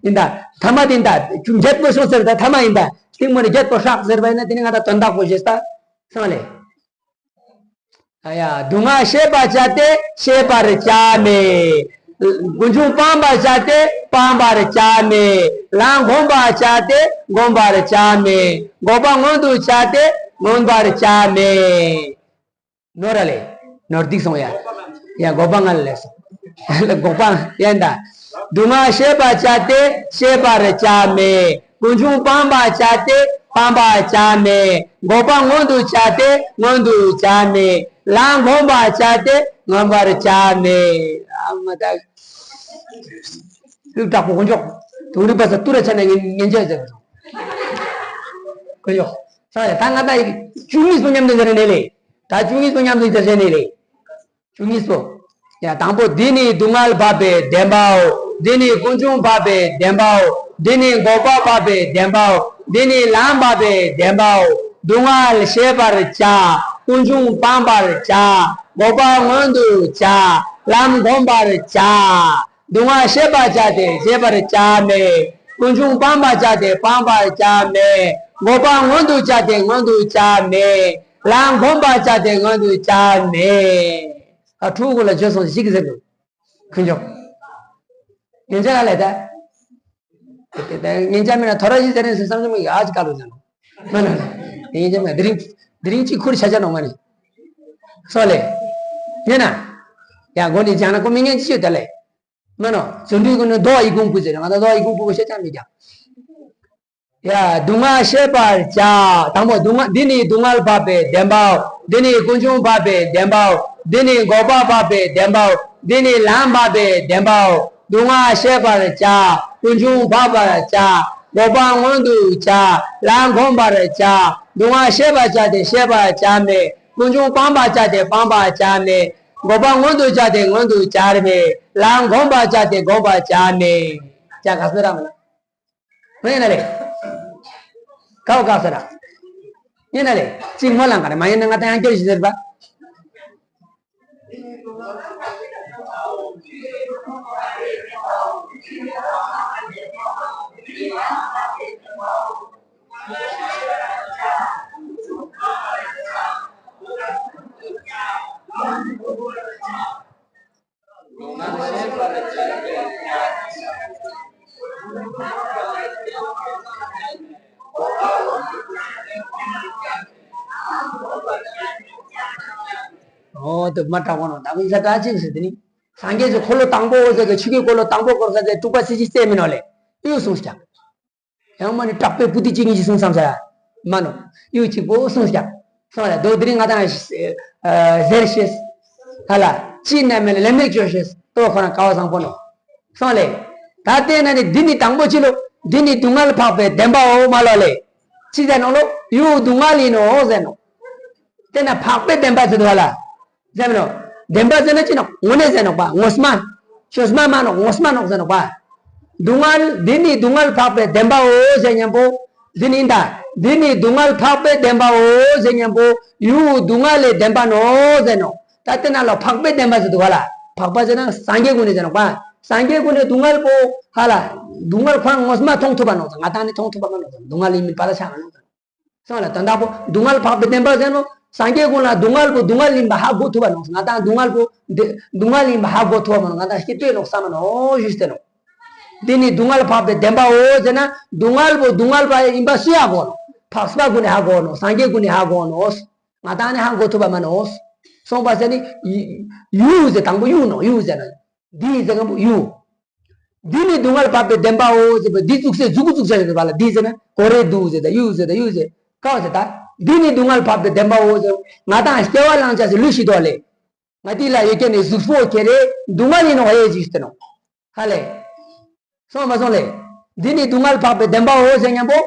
ཡིན་ད། ཐ་མ་དེ་ཡིན་ད། ཁྱུ་འགྱེད་པོ་ཤོག་ཟེར་ད་ཐ་མ་ཡིན་ད། སྟེང་མོ་ནི་འགྱེད་པོ་ཤག་ཟེར་བ་ཡིན་ན་དེ་ནི་ང་ད་དོན་དག་པོ་ཞེས་ད། སོང་ལེ། ཨ་ཡ། སྡུག་བསྔལ་ཤེས་པར་བྱ་སྟེ་ཤེས་པར་བྱ་མེད། ཀུན་འབྱུང་སྤང་བར་བྱ་སྟེ་སྤང་བར་བྱ་མེད། ལམ་བསྒོམ་པར་བྱ་སྟེ་བསྒོམ་པར་བྱ་མེད། འགོག་པ་མངོན་དུ་བྱ་སྟེ་མངོན་པར་བྱ་མེད། ནོར་ར་ལེ། ནོར་སྡིག་སོང་ཡ། ཡ་འགོག་པ་ང་ལ་ལས་སོང་། འགོག་པ་ཡན་ད། སྡུག་བསྔལ་ཤེས་པར་བྱ་སྟེ་ཤེས་པར་བྱ་མེད། ཀུན་འབྱུང་སྤང་བར་བྱ་སྟེ་སྤང་བར་བྱ་མེད། འགོག་པ་མངོན་དུ་བྱ་སྟེ་མངོན་དུ་བྱ་མེད། ལམ་བསྒོམ་པར་བྱ་སྟེ་བསྒོམ་པར་བྱ་མེད། ཨ་མ་ད། ལུགས་དྲག་པོ་དཀོན་མཆོག་དུང་རི་པ་ས་ཏུ་ར་ཆ་ན་ངན་ངན་ཆ་ཟེར། དཀོན་མཆོག་ས་ཡ་ད་ང་ད་བཅུ་གཉིས་པོ་མཉམ་དུ་ཟེར་ནས་ལེ། ད་བཅུ་གཉིས་པོ་མཉམ་དུ་ཟེར་ནས་ལེ། བཅུ་གཉིས་པོ། ཡ་དང་པོ། འདི་ནི་སྡུག་བསྔལ་འཕགས་པའི་བདེན་པའོ། འདི་ནི་ཀུན་འབྱུང་འཕགས་པའི་བདེན་པའོ། འདི་ནི་འགོག་པ་འཕགས་པའི་བདེན་པའོ། འདི་ནི་ལམ་འཕགས་པའི་བདེན་པའོ། སྡུག་བསྔལ་ཤེས་པར་བྱ། ཀུན་འབྱུང་སྤང་བར་བྱ། འགོག་པ་མངོན་དུ་བྱ། ལམ་བསྒོམ་པར་བྱ། སྡུག་བསྔལ་ཤེས་པར་བྱ་སྟེ་ཤེས་པར་བྱ་མེད། ཀུན་འབྱུང་སྤང་བར་བྱ་སྟེ་སྤང་བར་བྱ་མེད། འགོག་པ་མངོན་དུ་བྱ་སྟེ་མངོན་དུ་བྱ་མེད། ལམ་བསྒོམ་པར་བྱ་སྟེ་མངོན་དུ་བྱ་མེད། ཨ་ཕྲུ་གུ་ལ་བརྗོད་སོང་ཞིག་ཟེར་དགོས། ཁུན་ཆོག་ཉན་ཆ་ལ་ལས་ད། ཉན་ཆ་མེད་ན་ཐོ་ར་ཞིག་ཟེར་རེད་ཟེར་བསམ་བྱུང་མི་ཡ་ཨ་ཅི་ཀ་ལོ་ཟེར་ནོ། མ་ན་ལ། ཉན་ཆ་མེད་དེ་རིང་དེ་རིང་གཅིག་ཁུར་ཆ་ཆ་ནོ་མ་ནི། སོ་ལེ། ཉན་ན། ཡ་མགོ་ནི་ཅང་ན་ཀོ་མི་ཉན་ཅི་ཡོད་ད་ལེ། མ་ནོ། བརྩོན་འགྲུས་ཀུན་ནི་རྡོ་ཡི་ཀུང་ཀུ་ཟེར་ང་ད་རྡོ་ཡི་ཀུང་ཀུ་ཤ་ཆ་མི་རྒྱག་ཡ། སྡུག་བསྔལ་ཤེས་པར་བྱ། དང་པོ་སྡུག་བསྔལ་འདི་ནི་སྡུག་བསྔལ་འཕགས་པའི་བདེན་པའོ། འདི་ནི་ཀུན་འབྱུང་འཕགས་པའི་བདེན་པའོ། འདི་ནི་འགོག་པ་འཕགས་པའི་བདེན་པའོ། འདི་ནི་ལམ་འཕགས་པའི་བདེན་པའོ། སྡུག་བསྔལ་ཤེས་པར་བྱ། ཀུན་འབྱུང་འཕགས་པར་བྱ། འགོག་པ་མངོན་དུ་བྱ། ལམ་བསྒོམ་པར་བྱ། སྡུག་བསྔལ་ཤེས་པར་བྱ་སྟེ་ཤེས་པར་བྱ་མེད། ཀུན་འབྱུང་སྤང་བར་བྱ་སྟེ་སྤང་བར་བྱ་མེད། འགོག་པ་མངོན་དུ་བྱ་སྟེ་མངོན་དུ་བྱ་མེད། ལམ་བསྒོམ་པར་བྱ་སྟེ་བསྒོམ་པར་བྱ་མེད། ཅག་ག་སུ་ར་མ་ན། ངོ་ཡིན་ན་རེད། ཀའོ་ཀ་ས་ར། ཡིན་ན་རེད། གཅིག་མོ་ལང་ག་རེ་མ་ཡིན་ན་ང་ད་ཡང་སྐྱོ་ཞིག་ཟེར་བ། འོ་དེ་མ་དྲག་པོ་ནོ་ད་གིན་ས་དྲག་ཅིག་ཟེར་དེ་ནི། སངས་རྒྱས་ཀྱི་འཁོར་ལོ་དང་པོ་འོ་ཟེར་གི་ཆོས་ཀྱི་འཁོར་ལོ་དང་པོ་བསྐོར་ས་ཟེར་དྲུག་པ་ཚེས་བཞི་རྩེ་མིན་ནོ་ལེ། ཡོད་གསུངས་ཀྱང་། ཡང་མ་ནི་དྲག་པོའི་པུ་ཏི་གཅིག་གཉིས་ཀྱིས་གསུངས་བསམ་ས། མ་ནོ། གཡུ་གཅིག་པོ་གསུངས་ཀྱང་། སོང་ལ་རྡོ་དེ་རིང་ང་དང་ཨ་ཟེར་ཤེས། ཧ་ལ། ཅི་ན་མེད་ལ་ལེ་མེད་བཅོས་ཤེས། ལྟོ་ཁོ་ན་ཀ་བ་བཟང་པོ་ནོ། སོང་ལེ། ད་ལྟས་ན་ནི་འདི་ནི་དང་པོ་ཅི་ལོ། འདི་ནི་སྡུག་བསྔལ་འཕགས་པའི་བདེན་པའོ་མ་ལོ་ལེ། ཅི་ཟེར་ནོ་ལོ། གཡུ་སྡུག་བསྔལ་ཡིན་ནོ་ཟེར་ནོ། དེ་ན་འཕགས་པའི་བདེན་པ་ཟེར་དུ་ཧ་ལ། ཟེར་མི་ནོ། བདེན་པ་ཟེར་ན་ཅི་ནོ། ངོ་ནས་ཟེར་ནོ་པ། ངོ་སྨྲ། ཆོས་སྨྲ་མ་ནོ། ངོ་སྨྲ་ནོ་ཟེར་ནོ་པ། སྡུག་བསྔལ་འདི་ནི་སྡུག་བསྔལ་འཕགས་པའི་བདེན་པའོ་ཟེར་མཉམ་པོ། འདི་ནི་ད། འདི་ནི་སྡུག་བསྔལ་འཕགས་པའི་བདེན་པའོ་ཟེར་མཉམ་པོ། ཡུ་སྡུག་བསྔལ་ལས་བདེན་པ་ནོ་ཟེར་ནོ། ད་དེ་ན་ལོ་འཕགས་པའི་བདེན་པ་ཟེར་དུ་ག་ལ། འཕགས་པ་ཟེར་ན་སངས་རྒྱས་ཀུན་ནས་ཟེར་ནོ་པ། སངས་རྒྱས་ཀུན་ནས་སྡུག་བསྔལ་པོ་ཧ་ལ། སྡུག་བསྔལ་ཁོ་རང་ངོ་སྨྲ་མཐོང་ཐུབ་པ་ནོ་ཟེར། ང་དང་ནི་མཐོང་ཐུབ་པ་མ་ནོ་ཟེར། སྡུག་བསྔལ་ཡིན་མིན་པ་ལ་ཆགས་མ་ནོ་ཟེར། སོང་ལ་དོན་དག་པོ་སྡུག་བསྔལ་འཕགས་པའི་བདེན་པ་ཟེར་ནོ། སངས་རྒྱས་ཀུན་ལ་སྡུག་བསྔལ་པོ་སྡུག་བསྔལ་ཡིན་པ་ཧ་གོ་ཐུབ་པ་ནོ། ང་དང་སྡུག་བསྔལ་པོ་འདི་སྡུག་བསྔལ་ཡིན་པ་ཧ་གོ་ཐུབ་པ་མ་ནོ། ང་དང་སྐྱིད་སྡུག་བསམ་མ་ནོ་ཞུས་ཏེ་ནོ། འདི་ནི་སྡུག་བསྔལ་འཕགས་པའི་བདེན་པའོ་ཟེར་ན་སྡུག་བསྔལ་པོ་སྡུག་བསྔལ་པ་ཡིན་པ་སུ་ཡ་གོ་ནོ། འཕགས་པ་ཀུན་ནས་ཧ་གོ་ནོ། སངས་རྒྱས་ཀུན་ནས་ཧ་གོ་ནོ། ང་དང་ནི་ཧ་གོ་ཐུབ་པ་མ་ནོ། སོང་པ་ཟེར་ནི་ཡུ་ཟེར་དང་པོ་ཡུ་ནོ། ཡུ་ཟེར་ན་འདི་ཟེར་གང་པོ་ཡུ། འདི་ནི་སྡུག་བསྔལ་འཕགས་པའི་བདེན་པའོ་ཟེར་བ་འདི་བཙུགས་སེ་མཛུ་གུ་བཙུགས་བྱ་ཡོད་པ་ལ་འདི་ཟེར་ན་གོ་རེ་འདུག་ཟེར་ད་ཡུག་ཟེར་ད་ཡུག་ཟེར་ཀའོ་ཟེར་ད། འདི་ནི་སྡུག་བསྔལ་འཕགས་པའི་བདེན་པའོ་ཟེར། ང་དང་སྐྱེ་བ་བླང་བྱ་ཟེར་ལུས་ཤི་དོ་ལེ། ང་འདི་ལ་ཡོད་ཀྱི་ནི་གཟུགས་པོ་ཁྱེར་རེ་སྡུག་བསྔལ་ཡིན་ནོ་ཧེ་ཞུས་ཏེ་ནོ། ཧ་ལེ། སོང་མ་སོང་ལེ། འདི་ནི་སྡུག་བསྔལ་འཕགས་པའི་བདེན་པའོ་ཟེར་མཉམ་པོ།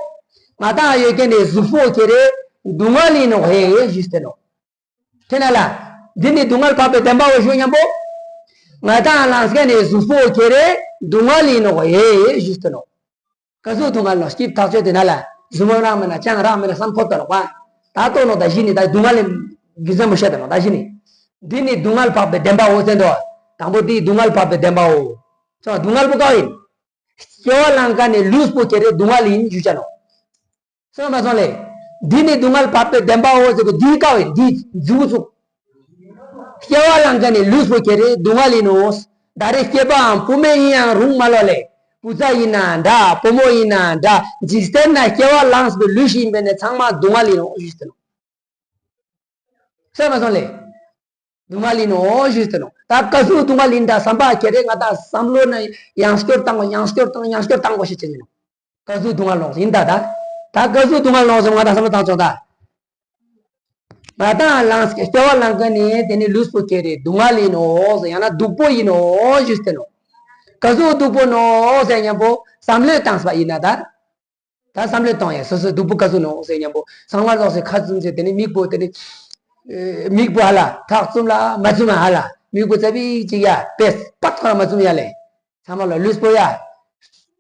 ང་དང་ཡོད་ཀྱི་ནི་གཟུགས་པོ་ཁྱེར་རེ་སྡུག་བསྔལ་ཡིན་ནོ་ཧེ་ཞུས་ཏེ་ནོ། དེ་ན་ལ། འདི་ནི་སྡུག་བསྔལ་འཕགས་པའི་བདེན་པའོ་ཞུ་མཉམ་པོ། ང་དང་ལངས་མཁན་ནི་གཟུགས་པོ་ཁྱེར་རེ་སྡུག་བསྔལ་ཡིན་ནོ་ཧེ་ཞུས་ཏེ་ནོ། ག་ཟུག་སྡུག་བསྔལ་ནོ་སྐྱིད་ཐག་ཆོད་དེ་ན་ལ། གཟུགས་མང་རག་མེད་ན་ཅང་རག་མེད་ན་བསམ་ཁོ་ཏོ་ལོག་པ། ད་ལྟོ་ནོ་ད་གཞི་ནི་ད་སྡུག་བསྔལ་ལས་རྒྱུ་མཚན་མོ་བཤད་དེ་ནོ་ད་གཞི་ནི། འདི་ནི་སྡུག་བསྔལ་འཕགས་པའི་བདེན་པའོ་ཟེར་འདུག་དང་པོ་དེ་སྡུག་བསྔལ་འཕགས་པའི་བདེན་པའོ། ཙང་སྡུག་བསྔལ་པོ་ག་ཡིན། སྐྱེ་བ་ལེན་མཁན་ནི་ལུས་པོ་ཁྱེར་རེ་སྡུག་བསྔལ་ཡིན་ཞུ་ཅ་ནོ། སོང་མ་སོང་ལེ། འདི་ནི་སྡུག་བསྔལ་འཕགས་པའི་བདེན་པའོ་ཟེར་གོ་འདི་ཀ་བས་འདི་མཛུབ་ཚུགས། སྐྱེ་བ་ལེན་མཁན་ནི་ལུས་པོ་ཁྱེར་རེ་སྡུག་བསྔལ་ཡིན་ནོ། ད་རེས་སྐྱེས་པའམ་བུད་མེད་ཡིན་ཡང་རུང་མ་ལོ་ལེ། བུ་ཚ་ཡིན་ན་འདྲ་བུ་མོ་ཡིན་ན་འདྲ་འཇིག་རྟེན་ན་སྐྱེ་བ་ལེན་པའི་ལུས་ཤིག་ཡིན་པས་ནི་ཚང་མ་སྡུག་བསྔལ་ཡིན་ནོ་ཞུས་ཏེ་ནོ། སོང་མ་སོང་ལེ། སྡུག་བསྔལ་ཡིན་ནོ་ཞུས་ཏེ་ནོ། ད་ག་ཟུག་སྡུག་བསྔལ་ཡིན་ད་བསམ་པ་ཁྱེར་རེ་ང་ད་བསམ་བློ་ན་ཡང་སྐྱོར་བཏང་གོ་ཡང་སྐྱོར་བཏང་ཡང་སྐྱོར་བཏང་གོ་ཞེས་བྱས་ནོ། ག་ཟུག་སྡུག་བསྔལ་ལོངས་ཡིན་ད་ད། ད་ག་ཟུག་སྡུག་བསྔལ་ལོངས་ཟེར་ང་དང་བསམ་བློ་བཏང་ཆོག་ད། ང་དང་ལངས་སྐྱེ་བ་ལེན་མཁན་ནི་དེ་ནི་ལུས་པོ་ཁྱེར་རེ་སྡུག་བསྔལ་ཡིན་ནོ་ཟེར་ཡང་ན་སྡུག་པོ་ཡིན་ནོ་ཞུས་ཏེ་ནོ། ག་ཟུག་སྡུག་པོ་ནོ་ཟེར་མཉམ་པོ་བསམ་བློ་བཏང་སྤ་ཡིན་ན་ད། ད་བསམ་བློ་བཏང་ཡ་སོ་སོ་སྡུག་པོ་ག་ཟུག་ནོ་ཟེར་མཉམ་པོ་ཚང་མ་ལོགས་སེ་ཁ་བཙུམ་ཟེར་དེ་ནི་མིག་པོ་དེ་ནི། མིག་པོ་ཧ་ལ་ཐག་བཙུམ་ལ་མ་བཙུམ་ཧ་ལ་མིག་པོ་ཙ་པིག་ཅིག་ཡ་པེས་པག་ཁོ་ར་མ་བཙུམ་ཡ་ལེ། ཚང་མ་ལ་ལུས་པོ་ཡ།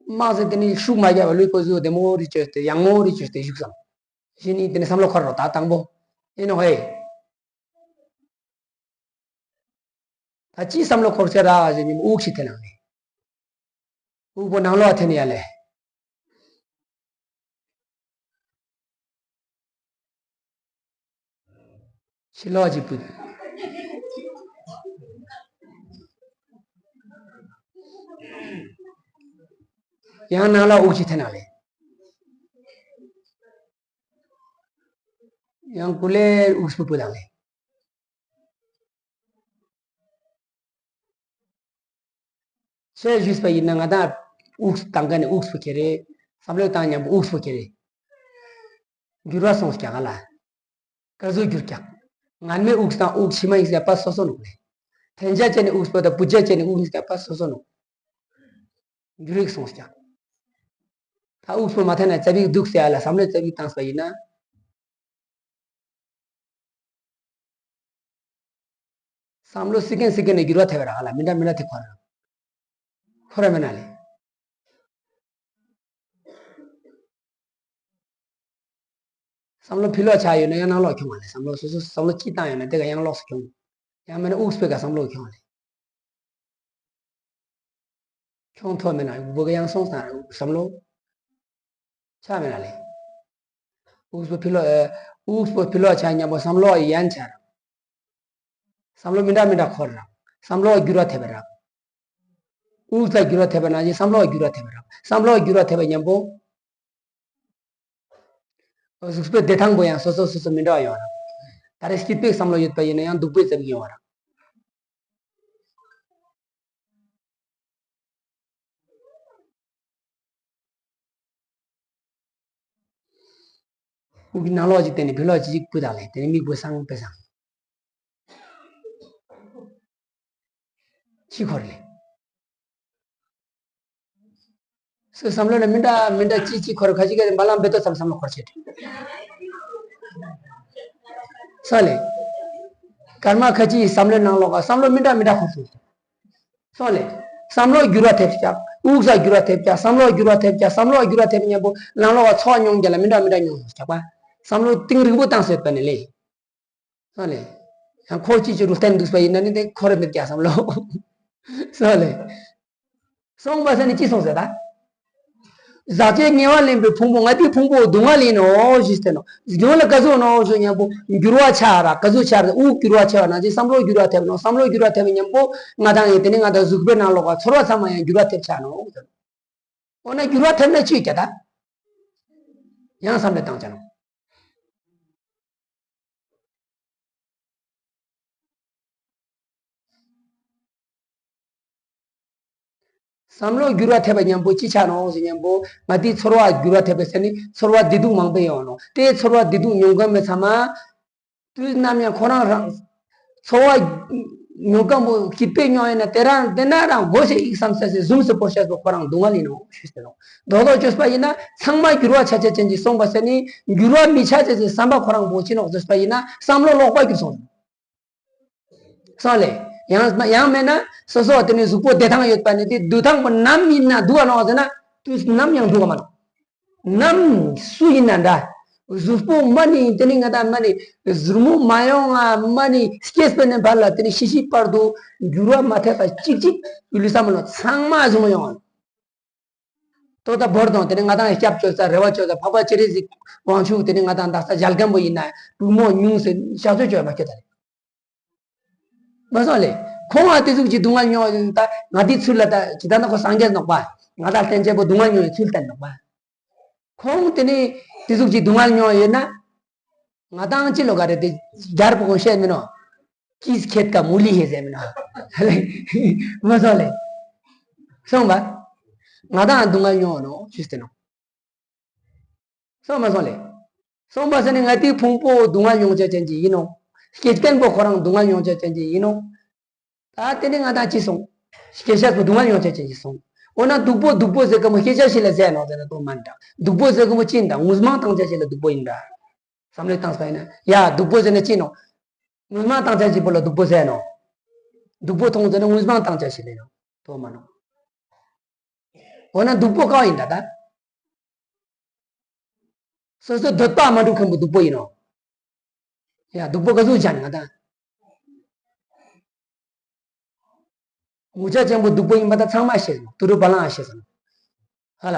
མང་སེ་དེ་ནི་ཤུགས་མ་རྒྱབ་པ་ལུས་པོ་ཟུ་བདེ་མོ་རི་བཅོས་ཏེ་ཡང་མོ་རི་བཅོས་ཏེ་བཞུགས་སམ། གཞི་ནི་དེ་ནི་བསམ་བློ་འཁོར་རོ་ད་དང་པོ། ཨེ་ནོ་ཧེ། ད་ཅི་བསམ་བློ་འཁོར་ཆ་ར་ཟེར་ནི་དབུགས་ཤིག་འཐེན་ནང་ནས། དབུགས་པོ་ནང་ལོགས་འཐེན་ཡ་ལེ། ཕྱི་ལོགས་ཀྱི་བུ། ཡང་ནང་ལ་དབུགས་ཀྱི་འཐེན་ན་ལེ། ཡང་ཀུ་ལེ་དབུགས་སུ་བུ་དང་ལེ། ཆོས་ཞུས་པ་ཡིན་ན་ང་དང་དབུགས་བཏང་མཁན་ནི་དབུགས་པོ་ཁྱེར་རེ། བསམ་བློ་བཏང་མཉམ་པོ་དབུགས་པོ་ཁྱེར་རེ། འགྱུར་བ་སོང་ཀྱག་ལ། ག་ཟུག་འགྱུར་ཀྱག་ངན་མའི་དབུགས་དང་དབུགས་ཕྱི་མ་ཡིན་ཟེར་པ་སོ་སོ་ནོ་ལེ། འཐེན་བྱ་ཅན་ནི་དབུགས་པོ་དང་བུད་བྱ་ཅན་ནི་དབུགས་ཡིན་ཟེར་པ་སོ་སོ་ནོ། འགྱུར་བ་སོང་ཀྱག་ད་དབུགས་པོ་མ་འཐེན་ན་ཙ་པིག་འདུག་ཟེར་ཡ་ལ་བསམ་བློ་ཙ་པིག་བཏང་པ་ཡིན་ན། བསམ་བློ་སི་ཀན་སི་ཀན་ནས་འགྱུར་བ་ཐེབས་པ་རག་ལ་མི་འདྲ་མི་འདྲ་དེ་འཁོར་ར། འཁོར་ར་མེད་ན་ལེ། བསམ་བློ་ཕྱི་ལོགས་ཆགས་ཡོད་ན་ཡང་ནང་ལོགས་ཁྱོང་བ་ལེ། བསམ་བློ་སོ་སོ་བསམ་བློ་ཅི་བཏང་ཡོད་ན་དེ་ག་ཡང་ལོགས་སུ་ཁྱོང་། ཡང་མིན་ན་དབུགས་པོའི་ག་བསམ་བློ་ཁྱོང་བ་ལེ། ཁྱོང་ཐོབ་མེད་ན་དབུགས་པོ་ག་ཡང་སོང་ཙང་བསམ་བློ་ཆགས་མེད་ན་ལེ། དབུགས་པོ་ཕྱི་ལོགས་ཨེ། དབུགས་པོ་ཕྱི་ལོགས་ཆགས་མཉམ་པོ་བསམ་བློ་ཡན་ཆད་རག་བསམ་བློ་མི་འདྲ་མི་འདྲ་འཁོར་རག་བསམ་བློ་འགྱུར་བ་ཐེབས་པ་རག་དབུགས་ལ་འགྱུར་བ་ཐེབས་པ་ནང་བཞིན་བསམ་བློ་འགྱུར་བ་ཐེབས་པ་རག་བསམ་བློ་འགྱུར་བ་ཐེབས་པ་མཉམ་པོ། གཟུགས་པོའི་བདེ་ཐང་པོ་ཡང་སོ་སོ་སོ་སོ་མི་འདྲ་བ་ཡོང་བ་རག་ད་རེས་སྐྱིད་པོའི་བསམ་བློ་ཡོད་པ་ཡིན་ན་ཡང་སྡུག་པོའི་ཙམ་ཡོང་བ་རག་དབུགས་ཀྱི་ནང་ལོགས་ཅིག་བསྟན་ནས་ཕྱི་ལོགས་ཅིག་ཅིག་བུ་དང་ལས་དེ་ནས་མིག་བུ་སང་པེ་སང་། ཅི་འཁོར་ལེ། སོའི་བསམ་བློ་ལ་མི་འདྲ་མི་འདྲ་ཅི་ཅི་འཁོར་ཁ་ཅིག་ག་རེ་འབའ་ལང་བེ་ཏོ་ཙམ་བསམ་བློ་འཁོར་བྱེད། སོ་ལེ། སྐར་མ་ཁ་ཅིག་བསམ་བློའི་ནང་ལོགས་ཀ་བསམ་བློ་མི་འདྲ་མི་འདྲ་འཁོར་སོང་། སོང་ལེ། བསམ་བློ་འགྱུར་བ་ཐེབས་ཀྱག་དབུགས་ས་འགྱུར་བ་ཐེབས་ཀྱག་བསམ་བློ་འགྱུར་བ་ཐེབས་ཀྱག་བསམ་བློ་འགྱུར་བ་ཐེབས་མཉམ་པོ་ནང་ལོགས་ཀ་ཚོར་བ་མྱོང་རྒྱ་ལ་མི་འདྲ་མི་འདྲ་མྱོང་སོང་ཀྱག་པ། བསམ་བློ་གཏིང་རིང་པོ་བཏང་སྲིད་པ་ནི་ལེ། སོང་ལེ། ཡང་འཁོར་གཅིག་གཅིག་རུ་བསྟན་འདུག་པ་ཡིན་ན་ནི་དེ་འཁོར་མེད་ཀྱག་བསམ་བློ། སོང་ལེ། སོང་པ་ཟེར་ནི་ཅི་སོང་ཟེར་ད། ཟག་བཅས་ཉེ་བར་ལེན་པའི་ཕུང་པོ་ང་དེའི་ཕུང་པོ་སྡུག་བསྔལ་ཡིན་ནོ་ཞེས་ཟེར་ནོ། སྡུག་བསྔལ་ག་ཟུག་ནོ་ཞེས་མཉམ་པོ་འགྱུར་བ་ཆགས་ར་ག་ཟུག་ཆགས་ར་དབུགས་འགྱུར་བ་ཆགས་པ་ནང་བཞིན་བསམ་བློ་འགྱུར་བ་ཐེབས་ནོ་བསམ་བློ་འགྱུར་བ་ཐེབས་པ་མཉམ་པོ་ང་དང་ཡིན་དེ་ནི་ང་དང་གཟུགས་པོའི་ནང་ལོགས་ཀ་ཚོར་བ་ཚང་མ་ཡང་འགྱུར་བ་ཐེབས་ཆགས་ནོ། འོ་ན་འགྱུར་བ་ཐེབས་ན་ཅི་ཡོད་ཀྱ་ད། ཡང་བསམ་བློ་བཏང་ཆ་ནོ། བསམ་བློ་འགྱུར་བ་ཐེབས་པ་མཉམ་པོ་ཅི་ཆགས་ནོ་ཟེར་མཉམ་པོ་ང་དེའི་ཚོར་བ་འགྱུར་བ་ཐེབས་པ་ཟེར་ནི་ཚོར་བ་བདེ་སྡུག་མང་པོ་ཡོང་ནོ། དེའི་ཚོར་བ་བདེ་སྡུག་མྱོང་མཁན་མི་ཚང་མ། དུས་ནམ་ཡང་ཁོ་རང་རང་། ཚོར་བ། མྱོང་མཁན་པོ་སྐྱིད་པོའི་མྱོང་ཡིན་ན་དེ་རང་དེ་ན་རང་དགོས་ཤེས་ཡིག་བསམ་ས་སེ་ཟུམ་སེ་པོ་ཤ་སོ་ཁོ་རང་སྡུག་བསྔལ་ཡིན་ནོ་ཞུས་ཟེར་ནོ། རྡོག་རྡོག་བཅོས་པ་ཡིན་ན་ཚང་མ་འགྱུར་བ་ཆ་ཆ་ཅན་གྱི་སོང་པ་ཟེར་ནི་འགྱུར་བ་མི་ཆ་ཆ་ཅན་བསམ་པ་ཁོ་རང་པོ་ཅི་ནོག་བཟོས་པ་ཡིན་ན་བསམ་བློ་ལོག་པ་འགྱུར་སོང་། སོང་ལེ། ཡང་ཡང་མེད་ན་སོ་སོ་དེ་ནི་གཟུགས་པོ་བདེ་ཐང་ཡོད་པ་ནི་དེ་སྡུག་ཐང་པོ་ནམ་ཡིན་ན་སྡུག་ག་ནོག་ཟེར་ན་དུས་ནམ་ཡང་སྡུག་ག་མ་ནོག་ནམ་སུ་ཡིན་ན་འདྲ། གཟུགས་པོ་མ་ནི་དེ་ནི་ང་དང་མ་ནི་ཟུར་མོ་མ་ཡོང་ང་མ་ནི་སྐྱེས་པ་ནས་བར་ལ་དེ་ནི་ཤི་ཤི་བར་དུ་འགྱུར་བ་མ་ཐེབས་པ་གཅིག་གཅིག་ཡུལ་ལུས་བསམ་བློ་ཚང་མ་བཟུང་ཡོང་ང་། ཏོ་ད་བོར་དང་དེ་ནི་ང་དང་སྐྱབས་བཅོལ་ས་རེ་བ་བཅོལ་ས་འཕགས་པ་སྤྱན་རས་གཟིགས་དབང་ཕྱུག་དེ་ནི་ང་དང་དག་ས་མཇལ་མཁན་པོ་ཡིན་ན་བུ་མོ་ཉུང་སེ་ཤ་ཚོད་བཅོལ་མ་ཁྱོད་ད་རེད། མ་སོང་ལེ། ཁོང་ང་དེ་ཟུག་གི་སྡུག་བསྔལ་མྱོང་ཡོད་ད་ང་དེ་ཚུལ་ལ་ད་ཇི་ལྟར་ན་ཁོ་སངས་རྒྱས་ནོག་པ། ང་དང་ལྷན་སྐྱེས་པོ་སྡུག་བསྔལ་མྱོང་བའི་ཚུལ་བསྟན་ནོག་པ། ཁོང་དེ་ནི་དེ་ཟུག་གི་སྡུག་བསྔལ་མྱོང་ཡོད་ན། ང་དང་ཅི་ལོ་ག་རེ་དེ་རྒྱལ་པོ་ཁོང་བཤད་མིན་ནོ། ཀིས་ཁེད་ཀ་མུ་ལི་ཧེ་ཟེར་མིན་ནོ། མ་སོང་ལེ། སོང་པ། ང་དང་སྡུག་བསྔལ་མྱོང་ནོ་ཞུས་ཏེ་ནོ། སོང་མ་སོང་ལེ། སོང་པ་ཟེར་ནི་ང་དེའི་ཕུང་པོ་སྡུག་བསྔལ་མྱོང་བྱ་ཅན་གྱི་ཡིན་ནོ། སྐྱེ་ལྡན་པོ་ཁོ་རང་སྡུག་བསྔལ་མྱོང་བྱ་ཅན་གྱི་ཡིན་ནོ། ད་དེ་ནི་ང་དང་ཅི་སོང་། སྐྱེ་ཤ་པོ་སྡུག་བསྔལ་མྱོང་བྱ་ཅན་གྱི་སོང་། འོ་ན་སྡུག་པོ་སྡུག་པོ་ཟེར་ག་མོ་སྐྱེ་ཤ་ཞིག་ལ་ཟེར་ནོ་ཟེར་ན་དོ་མ་འདྲ། སྡུག་པོ་ཟེར་ག་མོ་ཅི་འདྲ་ངུས་མང་བཏང་བྱ་ཞིག་ལ་སྡུག་པོ་ཡིན་འདྲ། བསམ་བློ་བཏང་སོང་ཡིན་ན་ཡ་སྡུག་པོ་ཟེར་ན་ཅི་ནོ། ངུས་མང་བཏང་བྱ་ཞིག་པོ་ལ་སྡུག་པོ་ཟེར་ནོ། སྡུག་པོ་མཐོང་ཟེར་ན་ངུས་མང་བཏང་བྱ་ཞིག་ལ་ཡོང་དོ་མ་ནོ། འོ་ན་སྡུག་པོ་གང་ཡིན་ད་ད། སོ་སོའི་འདོད་པ་མ་འགྲུབ་མཁན་པོ་སྡུག་པོ་ཡིན་ནོ། ཡ་སྡུག་པོ་ག་ཟུག་ཅན་ང་དང་། ངུ་བྱ་ཅན་པོ་སྡུག་པོ་ཡིན་པ་ད་ཚང་མ་ཤེས་སོང་། ཏུ་རུ་བ་ལང་ཤེས་སོང་། ཧ་ལ།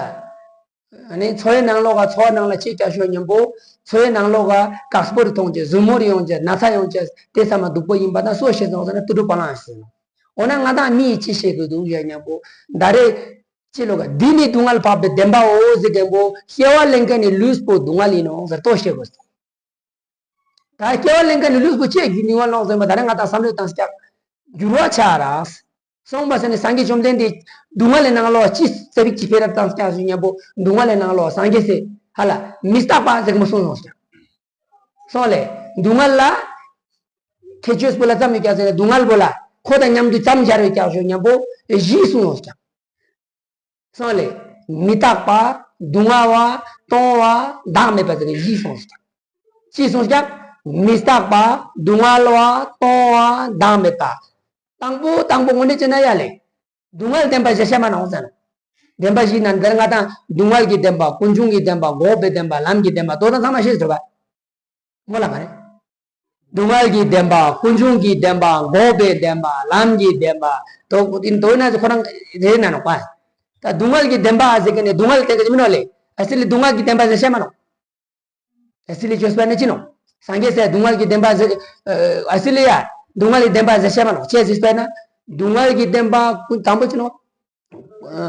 ཨ་ནི་འཚོ་བའི་ནང་ལོགས་ཀ་འཚོ་བ་ནང་ལ་ཅི་བྱ་ཤོག་སྙམ་པོ། འཚོ་བའི་ནང་ལོགས་ཀ་དཀགས་པོ་རེ་མཐོང་ཅེས་ཟུར་མོ་རེ་ཡོང་ཅེས་ན་ཚ་ཡོང་ཅེས་དེ་ཚང་མ་སྡུག་པོ་ཡིན་པ་ད་སོ་ཤེས་སོང་ཟེར་ན་ཏུ་རུ་བ་ལང་ཤེས་སོང་། འོ་ན་ང་དང་མིས་ཅི་ཤེས་དགོས་འདུག་ཡ་སྙམ་པོ། ད་རེས། ཅི་ལོ་ག་འདི་ནི་སྡུག་བསྔལ་འཕགས་པའི་བདེན་པའོ་ཟེར་མཁན་པོ་སྐྱེ་བ་ལེན་མཁན་ནི་ལུས་པོ་སྡུག་བསྔལ་ཡིན་ནོ་ཟེར་ལྟོས་ཤེས་དགོས། ད་སྐྱེ་བ་ལེན་མཁན་ནི་ལུས་པོ་ཅི་སྡུག་བསྔལ་ནོ་ཟེར་མ་ད་རེས་ང་དང་བསམ་བློ་བཏང་སྐྱག་འགྱུར་བ་ཆགས་ར། སོང་པ་ཟེར་ནས་སངས་རྒྱས་བཅོམ་ལྡན་འདས་སྡུག་བསྔལ་ནང་ལོགས་ཅི་ཙེ་བིག་ཅི་ཕེ་རབ་བཏང་སྐྱག་ཞུ་སྙམ་པོ་སྡུག་བསྔལ་ནང་ལོགས་སངས་རྒྱས་སེ་ཧ་ལ་མི་རྟག་པ་ཟེར་གི་མོ་གསུངས་སོང་སྐྱག་སོང་ལེ། སྡུག་བསྔལ་ལ། ཁྱད་ཆོས་པོ་ལ་ཙམ་ཡོད་ཀྱང་ཟེར་ན་སྡུག་བསྔལ་པོ་ལ་ཁོ་དང་མཉམ་དུ་ཙམ་སྦྱར་བའི་ཀྱང་ཞོ་མཉམ་པོ་བཞི་གསུངས་ཡོང་ཀྱང་། སོང་ལེ། མི་རྟག་པ། སྡུག་བསྔལ་བ། གཏོང་བ། བདག་མེད་པ་ཟེར་ནས་བཞི་གསུངས་ཀྱང་། ཅི་གསུངས་ཀྱང་། མི་རྟག་པ། སྡུག་བསྔལ་བ། གཏོང་བ། བདག་མེད་པ། དང་པོ་དང་པོ་དངོས་གནས་ཅི་ན་ཡ་ལེ། སྡུག་བསྔལ་བདེན་པ་གཞལ་བྱ་མ་ནོག་ཟེར། བདེན་པ་བཞི་ན་འདིར་ང་དང་སྡུག་བསྔལ་གྱི་བདེན་པ་ཀུན་འབྱུང་གི་བདེན་པ་འགོག་པའི་བདེན་པ་ལམ་གྱི་བདེན་པ་དོ་དང་ཚང་མ་ཤེས་ཟེར་བ། མོ་ལ་མ་རེད། སྡུག་བསྔལ་གྱི་བདེན་པ་ཀུན་འབྱུང་གི་བདེན་པ་འགོག་པའི་བདེན་པ་ལམ་གྱི་བདེན་པ་དོ་ཨིན་དོ་ན་ཁོ་རང་རེད་ན་ནོག་པ། ད་སྡུག་བསྔལ་གྱི་བདེན་པ་ཟེར་གི་ནས་སྡུག་བསྔལ་བདེན་གི་མི་ནོག་ལེ། ཨ་སི་ལི་སྡུག་བསྔལ་གྱི་བདེན་པ་ཟེར་ཤེས་མ་ནོག་ཨ་སི་ལི་ཅོས་པ་ནི་ཅི་ནོག་སངས་རྒྱས་སའི་སྡུག་བསྔལ་གྱི་བདེན་པ་ཟེར། ཨ་སི་ལི་ཡ། སྡུག་བསྔལ་གྱི་བདེན་པ་ཟེར་ཤེས་མ་ནོག་ཅེས་ཟེར་པ་ན། སྡུག་བསྔལ་གྱི་བདེན་པ་ཀུན་དང་པོ་ཅི་ནོག་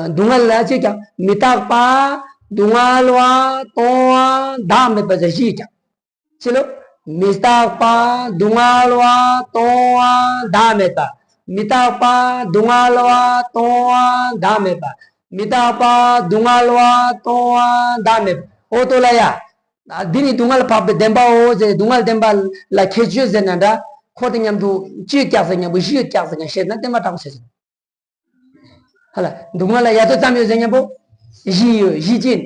སྡུག་བསྔལ་ལ་ཅི་ཀྱང་མི་རྟག་པ། སྡུག་བསྔལ་བ། གཏོང་བ། བདག་མེད་པ་ཟེར་བཞི་ཀྱང་། ཅི་ལོ། མི་རྟག་པ། སྡུག་བསྔལ་བ། གཏོང་བ། བདག་མེད་པ། མི་རྟག་པ། སྡུག་བསྔལ་བ། གཏོང་བ། བདག་མེད་པ། མི་རྟག་པ། སྡུག་བསྔལ་བ། གཏོང་བ། བདག་མེད་པ། འོ་ཏོ་ལ་ཡ། འདི་ནི་སྡུག་བསྔལ་འཕགས་པའི་བདེན་པའོ་ཟེར་སྡུག་བསྔལ་བདེན་པ་ལ་ཁྱད་ཆོས་ཟེར་ན་འདྲ། ཁོ་དང་མཉམ་དུ་བཅུ་ཀྱག་ཟེར་མཉམ་པོ་བཞི་ཡོད་ཀྱག་ཟེར་མཉམ་ཤེས་ན་བདེན་པ་དྲག་པོ་ཤེས་སོང་། ཧ་ལ་སྡུག་བསྔལ་ལ་ཡ་ཏོ་ཙམ་ཡོད་ཟེར་མཉམ་པོ། བཞི་ཡོད་བཞི་ཅན།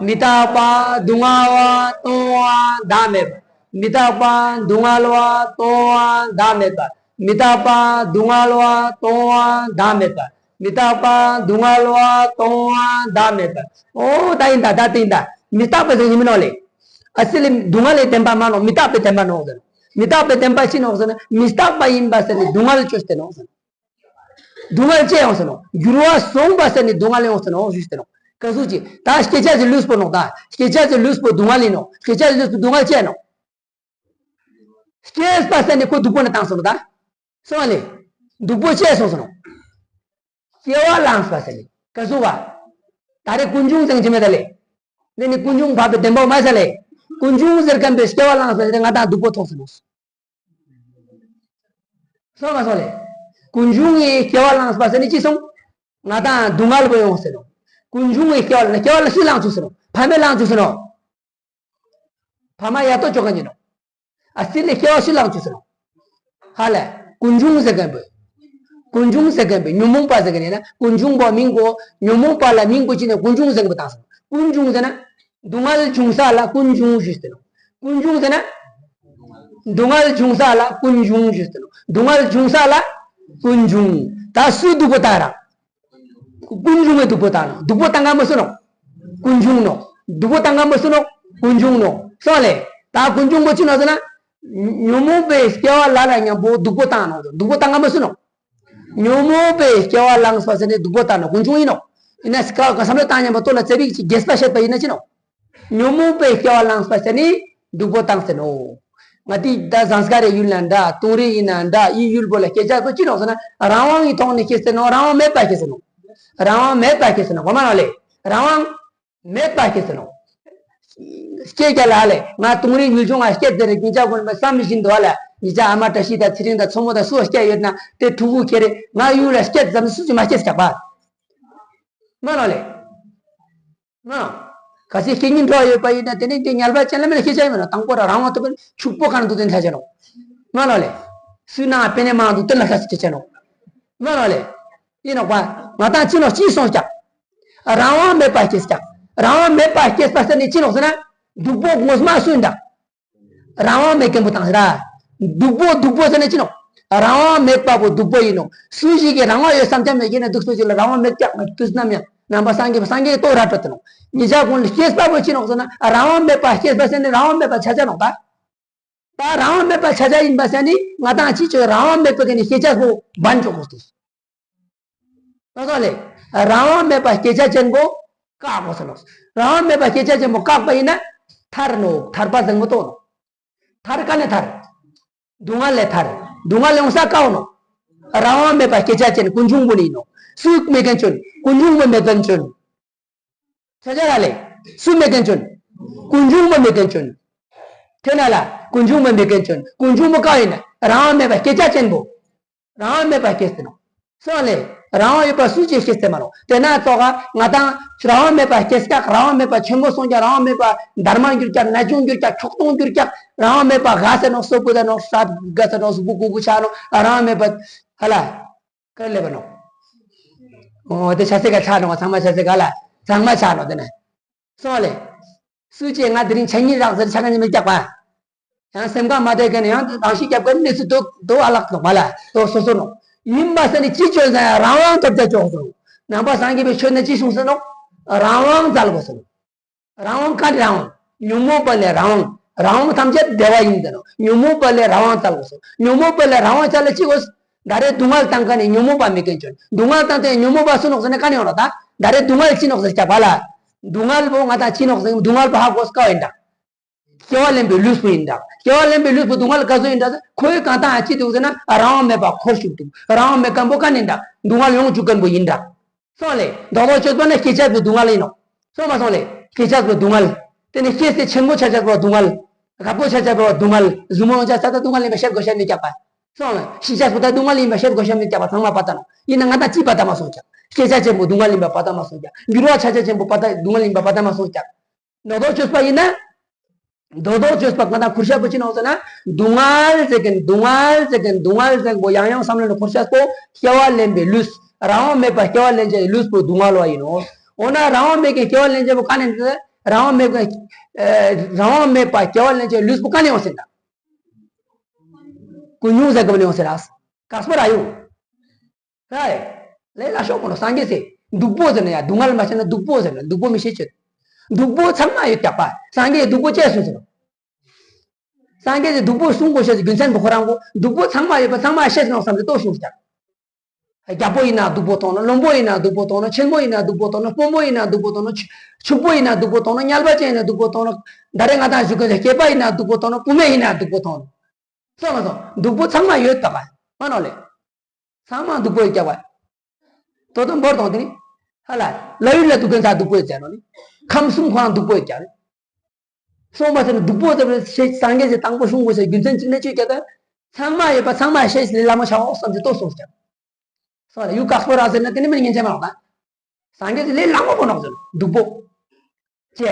མི་རྟག་པ། སྡུག་བསྔལ་བ། གཏོང་བ། བདག་མེད་པ། མི་རྟག་པ། སྡུག་བསྔལ་བ། གཏོང་བ། བདག་མེད་པ། མི་རྟག་པ། སྡུག་བསྔལ་བ། གཏོང་བ། བདག་མེད་པ། མི་རྟག་པ། སྡུག་བསྔལ་བ། གཏོང་བ། བདག་མེད་པ། འོ་ད་ཡིན་ད་ད་དེ་ཡིན་ད། མི་རྟག་པ་ཟེར་ཡིན་མིན་ནོག་ལེ། ཨ་སི་ལི་སྡུག་བསྔལ་ལས་བདེན་པ་མ་ནོག་མི་རྟག་པའི་བདེན་པ་ནོག་ཟེར། མི་རྟག་པའི་བདེན་པ་ཅི་ནོག་ཟེར་ན་མི་རྟག་པ་ཡིན་པ་ཟེར་ནས་སྡུག་བསྔལ་བཅོས་ཏེ་ནོག་ཟེར། སྡུག་བསྔལ་ཅི་ཡོང་ཟེར་ནོག་འགྱུར་བ་སོང་བ་ཟེར་ནས་སྡུག་བསྔལ་ཡོང་ཟེར་ནོག་ཞུས་ཏེ་ནོག་ག་ཟུག་ཅིག་ད་སྐྱེ་བྱ་ཅིག་ལུས་པོ་ནོག་ད་སྐྱེ་བྱ་ཅིག་ལུས་པོ་སྡུག་བསྔལ་ཡིན་ནོག་སྐྱེ་བྱ་ཅིག་ལུས་པོ་སྡུག་བསྔལ་ཅི་ནོག་སྐྱེས་པ་ཟེར་ནས་ཁོ་སྡུག་པོ་ནས་བཏང་སོང་ནོག་ད། སོང་བ་ལེ། སྡུག་པོ་ཅི་སོང་ཟེར་ནོག་སྐྱེ་བ་བླངས་པ་ཟེར་ནས་ག་ཟུག་བ། ད་རེས་ཀུན་འབྱུང་ཟེར་གྱི་མེད་ད་ལེ། འདི་ནི་ཀུན་འབྱུང་འཕགས་པའི་བདེན་པ་མ་ཟེར་ལེ། ཀུན་འབྱུང་ཟེར་མཁན་པའི་སྐྱེ་བ་བླངས་པ་ཟེར་ནས་ང་དང་སྡུག་པོ་ཐོག་ཟེར་ནོག་སོང་མ་སོང་ལེ། ཀུན་འབྱུང་གི་སྐྱེ་བ་བླངས་པ་ཟེར་ནི་ཅི་སོང་། ང་དང་སྡུག་བསྔལ་པོ་ཡོང་ཟེར་ནོག་ཀུན་འབྱུང་གི་སྐྱེ་བ་ལ་སྐྱེ་བ་ལ་སུས་བླངས་བཅུག་ཟེར་ནོག་ཕ་མས་བླངས་བཅུག་ཟེར་ནོག་ཕ་མ་ཡ་ཏོ་ཅོ་ག་ཉིན་ནོག་ཨ་སི་ལི་སྐྱེ་བ་སུས་བླངས་བཅུག་ཟེར་ནོག་ཧ་ལེ། ཀུན་འབྱུང་ཟེར་མཁན་པོ། ཀུན་འབྱུང་ཟེར་མཁན་པོ་ཉོན་མོངས་པ་ཟེར་མཁན་ཡིན་ན་ཀུན་འབྱུང་པོ་མིང་གོ་ཉོན་མོངས་པ་ལ་མིང་གོ་ཅི་ནས་ཀུན་འབྱུང་ཟེར་མཁན་པོ་བཏང་ཟེར་ནོག་ཀུན་འབྱུང་ཟེར་ན། སྡུག་བསྔལ་འབྱུང་ས་ལ་ཀུན་འབྱུང་ཞུས་ཏེ་ནོག་ཀུན་འབྱུང་ཟེར་ན། སྡུག་བསྔལ་འབྱུང་ས་ལ་ཀུན་འབྱུང་ཞུས་ཏེ་ནོག་སྡུག་བསྔལ་འབྱུང་ས་ལ་ཀུན་འབྱུང་། ད་སུའི་སྡུག་པོ་བཏང་ར། ཀུན་འབྱུང་བའི་སྡུག་པོ་བཏང་ནོག་སྡུག་པོ་བཏང་ག་མ་སུ་ནོག་ཀུན་འབྱུང་ནོག་སྡུག་པོ་བཏང་ག་མི་སྲིད་ནོ། ཀུན་འབྱུང་ནོ། སོང་ལེ། ད་ཀུན་འབྱུང་པོ་ཅི་ནོ་ཟེར་ན། ཉོན་མོངས་པའི་སྐྱེ་བ་ལ་ལ་མཉམ་པོ་སྡུག་པོ་བཏང་ནོ། སྡུག་པོ་བཏང་ག་མི་སྲིད་ནོ། ཉོན་མོངས་པའི་སྐྱེ་བ་བླངས་པ་ཟེར་ནས་སྡུག་པོ་བཏང་ནོ། ཀུན་འབྱུང་ཡིན་ནོ། ཡིན་ན་སྐ་བསམ་བློ་བཏང་སྙམ་པ་ལྟོ་ལ་བཙལ་བའི་ཅིག་རྒྱས་པ་བཤད་པ་ཡིན་ན་ཅི་ནོ། ཉོན་མོངས་པའི་སྐྱེ་བ་བླངས་པ་ཟེར་ནས་སྡུག་པོ་བཏང་ཟེར་ནོ། ང་དེ་ད་ཟངས་དཀར་རི་ཡུལ་ན་འདྲ། དུང་རི་ཡིན་ན་འདྲ། ཡི་ཡུལ་པོ་ལ་སྐྱེ་ཆ་ཚོ་ཅི་ནོ་ཟེར་ན། རང་དབང་གི་ཐོག་ནས་སྐྱེ་ཟེར་ནོ། རང་དབང་མེད་པ་སྐྱེ་ཟེར་ནོ། རང་དབང་མེད་པ་སྐྱེ་ཟེར་ནོ། གོ་མ་ནོ་ལེ། རང་དབང་མེད་པ་སྐྱེ་ཟེར་ནོ། སྐྱེ་རྒྱ་ལ་ལས་ང་དུང་རི་ཡུལ་ལྗོངས་ང་སྐྱེ་ཟེར་རེ་ཉིན་ཅག་ཀུན་མ་བསམ་བཞིན་དུ་ལ་ཉིན་ཅག་ཨ་མ་བཀྲ་ཤིས་དང་ཚེ་རིང་དང་མཚོ་མོ་དང་སུ་སྐྱེ་ཡོད་ན་དེ་ཕྲུ་གུ་ཁྱེར་རེ་ང་ཡུལ་ལ་སྐྱེ་ཙམ་སུ་ཅི་མ་སྐྱེ་སྐྱག་པ། མ་ལོ་ལེ། ང་ག་ཚེ་སྐྱེ་ཉིན་འགྲོ་ཡོད་པ་ཡིན་ན་དེ་ནི་དེ་ཉལ་པ་ཅན་ལ་མེད་ན་ཤེས་བྱ་ཡིན་མ་ན་དང་པོ་ར་རང་དབང་ཐོབ་པའི་ཕྱུག་པོ་གང་འདུག་དེ་ཐ་ཆ་ནོ། མ་ལོ་ལེ། སུ་ན་པེ་ནེ་མ་འདུག་དེ་ལ་ཤ་སི་ཆ་ནོ། མ་ལོ་ལེ། ཡིན་ནོ་པ། ང་དང་ཅི་ནོ་ཅི་སོང་སྐྱག་རང་དབང་མེད་པ་སྐྱེས་ཀྱང་། རང་དབང་མེད་པ་སྐྱེས་པ་ཟེར་ནས་ཅི་ནོག་ཟེར་ན། སྡུག་པོ་ངོ་མ་སུ་ཡིན་དང་། རང་དབང་མེད་མཁན་པོ་དང་ཟེར་ར། སྡུག་པོ་སྡུག་པོ་ཟེར་ནས་ཅི་ནོག་རང་དབང་མེད་པ་པོ་སྡུག་པོ་ཡིན་ནོ། སུ་ཞིག་གིས་རང་དབང་ཡོད་བསམ་ཀྱང་མེད་མཁན་ནི་སྡུག་སོ་ཞིག་ལ་རང་དབང་མེད་ཀྱང་མེད་དུས་ནམ་ཡང་ནང་པ་སངས་རྒྱས་པ་སངས་རྒྱས་ཏོག་ར་སྤྲོད་དེ་ནོ། ཉིན་ཞག་ཀུན་ལ་སྐྱེས་པ་པོ་ཅི་ནོག་ཟེར་ན་རང་དབང་མེད་པ་སྐྱེས་པ་ཟེར་ནས་རང་དབང་མེད་པ་ཆ་ཆ་ནོག་ད། ད་རང་དབང་མེད་པ་ཆ་ཆ་ཡིན་པ་ཟེར་ནས་ང་དང་ཅི་ཆོས་རང་དབང་མེད་པ་གི་ནི་ཤེས་བྱ་པོ་བན་ཆོག་གོ་སྟེ། ད་ལྟ་ལས། རང་དབང་མེད་པ་སྐྱེ་ཆ་ཅན་པོ་བཀག་དགོས་ཟེར་ནོ། རང་དབང་མེད་པ་སྐྱེ་ཆ་ཅན་པོ་བཀག་པ་ཡིན་ན། ཐར་ནོ། ཐར་པ་བཟང་པོ་ཏོ་ནོ། ཐར་ག་ནས་ཐར། སྡུག་བསྔལ་ལས་ཐར། སྡུག་བསྔལ་ལས་འོང་ས་བཀག་ནོ། རང་དབང་མེད་པ་སྐྱེ་ཆ་ཅན་ཀུན་འབྱུང་པོ་ནི་ཡིན་ནོ། སུ་མེད་མཁན་ཅོན། ཀུན་འབྱུང་པོ་མེད་མཁན་ཅོན། ཆ་ཆ་ར་ལས། སུ་མེད་མཁན་ཅོན། ཀུན་འབྱུང་པོ་མེད་མཁན་ཅོན། དེ་ན་ལ་ཀུན་འབྱུང་པོ་མེད་མཁན་ཅོན། ཀུན་འབྱུང་པོ་བཀག་ཡིན་ན་རང་དབང་མེད་པ་སྐྱེ་ཆ་ཅན་པོ། རང་དབང་མེད་པ་སྐྱེས་ཏེ་ནོ། སོང་ལེ། རང་དབང་ཡོད་པ་སུ་ཅིག་སྐྱེས་ཏེ་མ་ནོ། དེ་ན་ཙོག་ག་ང་དང་རང་དབང་མེད་པ་སྐྱེས་ཀྱག་རང་དབང་མེད་པ་ཆེན་པོ་སོང་ཀྱག་རང་དབང་མེད་པ་འདར་མ་འགྱུར་ཀྱག་ན་ཆུང་འགྱུར་ཀྱག་ཁྱོག་སྟོང་འགྱུར་ཀྱག་རང་དབང་མེད་པ་ག་ཟེར་ནོ། སོ་པུ་ད་ནོ། ས་ག་ཟེར་ནོ། སུ་པུ་གུ་གུ་ཆ་ནོ། རང་དབང་མེད་པ་ཧ་ལ་ཀར་ལེ་བ་ནོ། འོ་དེ་ཆ་སེ་ག་ཆ་ནོ། ཚང་མ་ཆ་སེ་ག་ལ་ཚང་མ་ཆ་ནོ། དེ་ན། སོང་ལེ། སུ་ཅེ་ང་དེ་རིང་ཆ་ཉིན་རག་ཟེར་ཆ་ག་ཉི་མི་རྒྱག་པ། ཡང་སེམས་ཁ་མ་བདེ་ག་ནས་ཡང་རང་ཤི་རྒྱབ་ག་གནས་ཚུལ་དོ་དོ་ཨ་ལགས་ནོག་པ་ལ་དོ་སོ་སོ་ནོ། ཡིན་པ་ཟེར་ནས་ཅི་བཅོལ་ཟ་ཡང་རང་དབང་ཐོབ་རྒྱ་ཅོག་སོ། ནང་པ་སངས་རྒྱས་པའི་ཆོས་ནི་ཅི་གསུངས་ཟེར་ནོ། རང་དབང་བཙལ་དགོས་སོ། རང་དབང་ག་རེ་རང་དབང་། ཉོན་མོངས་པ་ལས་རང་དབང་། རང་དབང་ཐམས་ཅད་བདེ་བ་ཡིན་ཟེར་ནོ། ཉོན་མོངས་པ་ལས་རང་དབང་བཙལ་དགོས་སོ། ཉོན་མོངས་པ་ལས་རང་དབང་བཙལ་ལ་ཅི་དགོས། ད་རེས་སྡུག་བསྔལ་བཏང་མཁན་ནི་ཉོན་མོངས་པ་མེད་མཁན་ཅོན། སྡུག་བསྔལ་བཏང་སྟེ་ཉོན་མོངས་པ་སུ་ནོག་ཟེར་ན་ག་ནས་ཡོང་ར་ད། ད་རེས་སྡུག་བསྔལ་ཅི་ནོག་ཟེར་ཀྱག་པ་ལ། སྡུག་བསྔལ་པོ་ང་དང་ཅི་ནོག་ཟེར་སྡུག་བསྔལ་པོ་ཧ་གོ་དཀའ་བ་ཡིན་ད། སྐྱེ་བ་ལེན་པའི་ལུས་པོ་ཡིན་ད། སྐྱེ་བ་ལེན་པའི་ལུས་པོ་སྡུག་བསྔལ་ག་ཚོད་ཡིན་ད། ཁོའི་གང་དང་ཅི་འདུག་ཟེར་ན་རང་དབང་མེད་པ་འཁོར་བཅུག་འདུག་རང་དབང་མེད་མཁན་པོ་ག་ནས་ད། སྡུག་བསྔལ་ཡོང་བཅུག་མཁན་པོ་ཡིན་ད། སོང་ལེ། རྡོག་རྡོག་གཅོད་པ་ནི་སྐྱེ་ཆ་པའི་སྡུག་བསྔལ་ཡིན་ནོ། སོང་མ་སོང་ལེ། སྐྱེ་ཆ་པའི་སྡུག་བསྔལ། དེ་ནི་སྐྱེ་སའི་ཆེན་པོ་ཆ་ཆ་པའི་སྡུག་བསྔལ། རྒད་པོ་ཆ་ཆ་པའི་སྡུག་བསྔལ། གཟུགས་མང་ཆ་ས་ད་སྡུག་བསྔལ་ཡིན་པ་བཤད་དགོས་བཤད་མི་རྒྱག་པ། སོང་ལེ། ཤི་ཆ་སུ་ད་སྡུག་བསྔལ་ཡིན་པ་བཤད་དགོས་བཤད་མི་རྒྱག་པ་ཚང་མ་པ་ད་ནོ། ཡིན་ན་ང་དང་ཅི་པ་ད་མ་སོང་ཀྱག་སྐྱེ་ཆ་ཆེན་པོ་སྡུག་བསྔལ་ཡིན་པ་པ་ད་མ་སོང་ཀྱག་འགྱུར་བ་ཆ་ཆ་ཆེན་པོ་པ་ད་སྡུག་བསྔལ་ཡིན་པ་པ་ད་མ་སོང་ཀྱག་རྡོག་རྡོག་གཅོད་པ་ཡིན་ན། རྡོག་རྡོག་གཅོད་པ་ང་དང་ཁུར་ཤ་པོ་ཅི་ནོག་ཟེར་ན། སྡུག་བསྔལ་ཟེར་མཁན་སྡུག་བསྔལ་ཟེར་མཁན་སྡུག་བསྔལ་ཟེར་མཁན་པོ་ཡང་ཡང་བསམ་བློ་ནས་འཁོར་ཤ་པོ་སྐྱེ་བ་ལེན་པའི་ལུས། རང་དབང་མེད་པ་སྐྱེ་བ་ལེན་བྱའི་ལུས་པོ་སྡུག་བསྔལ་བ་ཡིན་ནོ། འོ་ན་རང་དབང་མེད་མཁན་སྐྱེ་བ་ལེན་བྱ་པོ་ག་ནས་འདུག་རང་དབང་མེད་པ། ཨེ། རང་དབང་མེད་པ་སྐྱེ་བ་ལེན་བྱའི་ལུས་པོ་ག་ནས་ཡོང་ཟེར་ན། ཀུན་འབྱུང་ཟེར་གི་མ་ནས་ཡོང་ཟེར་ར། ག་སོ་ར་ཡོང་། ཧའི། ལས་སླ་ཤོས་པོ་ནོ། སངས་རྒྱས་སེ་སྡུག་པོ་ཟེར་ན་ཡ་སྡུག་བསྔལ་མ་ཤེས་ན་སྡུག་པོ་ཟེར་ན་སྡུག་པོ་མི་ཤེས་ཆོད། སྡུག་པོ་ཚང་མ་ཡོད་ཀྱག་པ། སངས་རྒྱས་སྡུག་པོ་ཅི་གསུངས་ཟེར་ནོ། སངས་རྒྱས་ཀྱིས་སྡུག་པོ་གསུང་དགོས་ཤེས་ཀྱི་རྒྱུ་མཚན་པོ་ཁོ་རང་གོ་སྡུག་པོ་ཚང་མ་ཡོད་པ་ཚང་མ་ཤེས་ནོ་བསམ་སྟེ་ཏོ་གསུངས་ཀྱག་རྒྱལ་པོ་ཡིན་ན་སྡུག་པོ་མཐོང་ནོ། བློན་པོ་ཡིན་ན་སྡུག་པོ་མཐོང་ནོ། ཆེན་པོ་ཡིན་ན་སྡུག་པོ་མཐོང་ནོ། དཔོན་པོ་ཡིན་ན་སྡུག་པོ་མཐོང་ནོ། ཕྱུག་པོ་ཡིན་ན་སྡུག་པོ་མཐོང་ནོ། དམྱལ་བ་ཅན་ཡིན་ན་སྡུག་པོ་མཐོང་ནོ། ད་རེས་ང་དང་བཞུགས་མཁན་སྐྱེས་པ་ཡིན་ན་སྡུག་པོ་མཐོང་ནོ། བུད་མེད་ཡིན་ན་སྡུག་པོ་མཐོང་ནོ། སོང་མ་སོང་། སྡུག་པོ་ཚང་མ་ཡོད་པ་ག་མ་ནོ་ལེ། ཚང་མ་སྡུག་པོ་ཡོད་ཀྱག་པ། ཏོ་ཏོ་འབོར་དང་དེ་ནི། ཧ་ལ། ལ་ཡུལ་ལ་སྡུག་མཁན་ས་སྡུག་པོ་ཡོད་ཀྱག་ནོ་ནི། ཁམས་གསུམ་ཁོ་རང་སྡུག་པོ་ཡོད་ཀྱག་ནི། སོང་མ་ཟེར་ན་སྡུག་པོ་ཟེར་བའི་ཞེས་སངས་རྒྱས་ཀྱིས་དང་པོ་གསུང་དགོས་ཟེར་རྒྱུ་མཚན་གཅིག་ནི་ཅི་ཀྱག་ད། ཚང་མ་ཡོད་པ་ཚང་མ་ཤེས་ལས་སླ་མོ་ཆགས་འོག་བསམ་ཚེ་ཏོ་སོང་ཀྱག་སོང་ལ་ཡུལ་དཀགས་པོ་ར་ཟེར་ན་དེ་ནི་མི་ཉན་ཆེ་མ་རོགས་ད། སངས་རྒྱས་ཀྱིས་ལས་སླ་མོ་པོ་ནོག་ཟེར་སྡུག་པོ། ཅེ།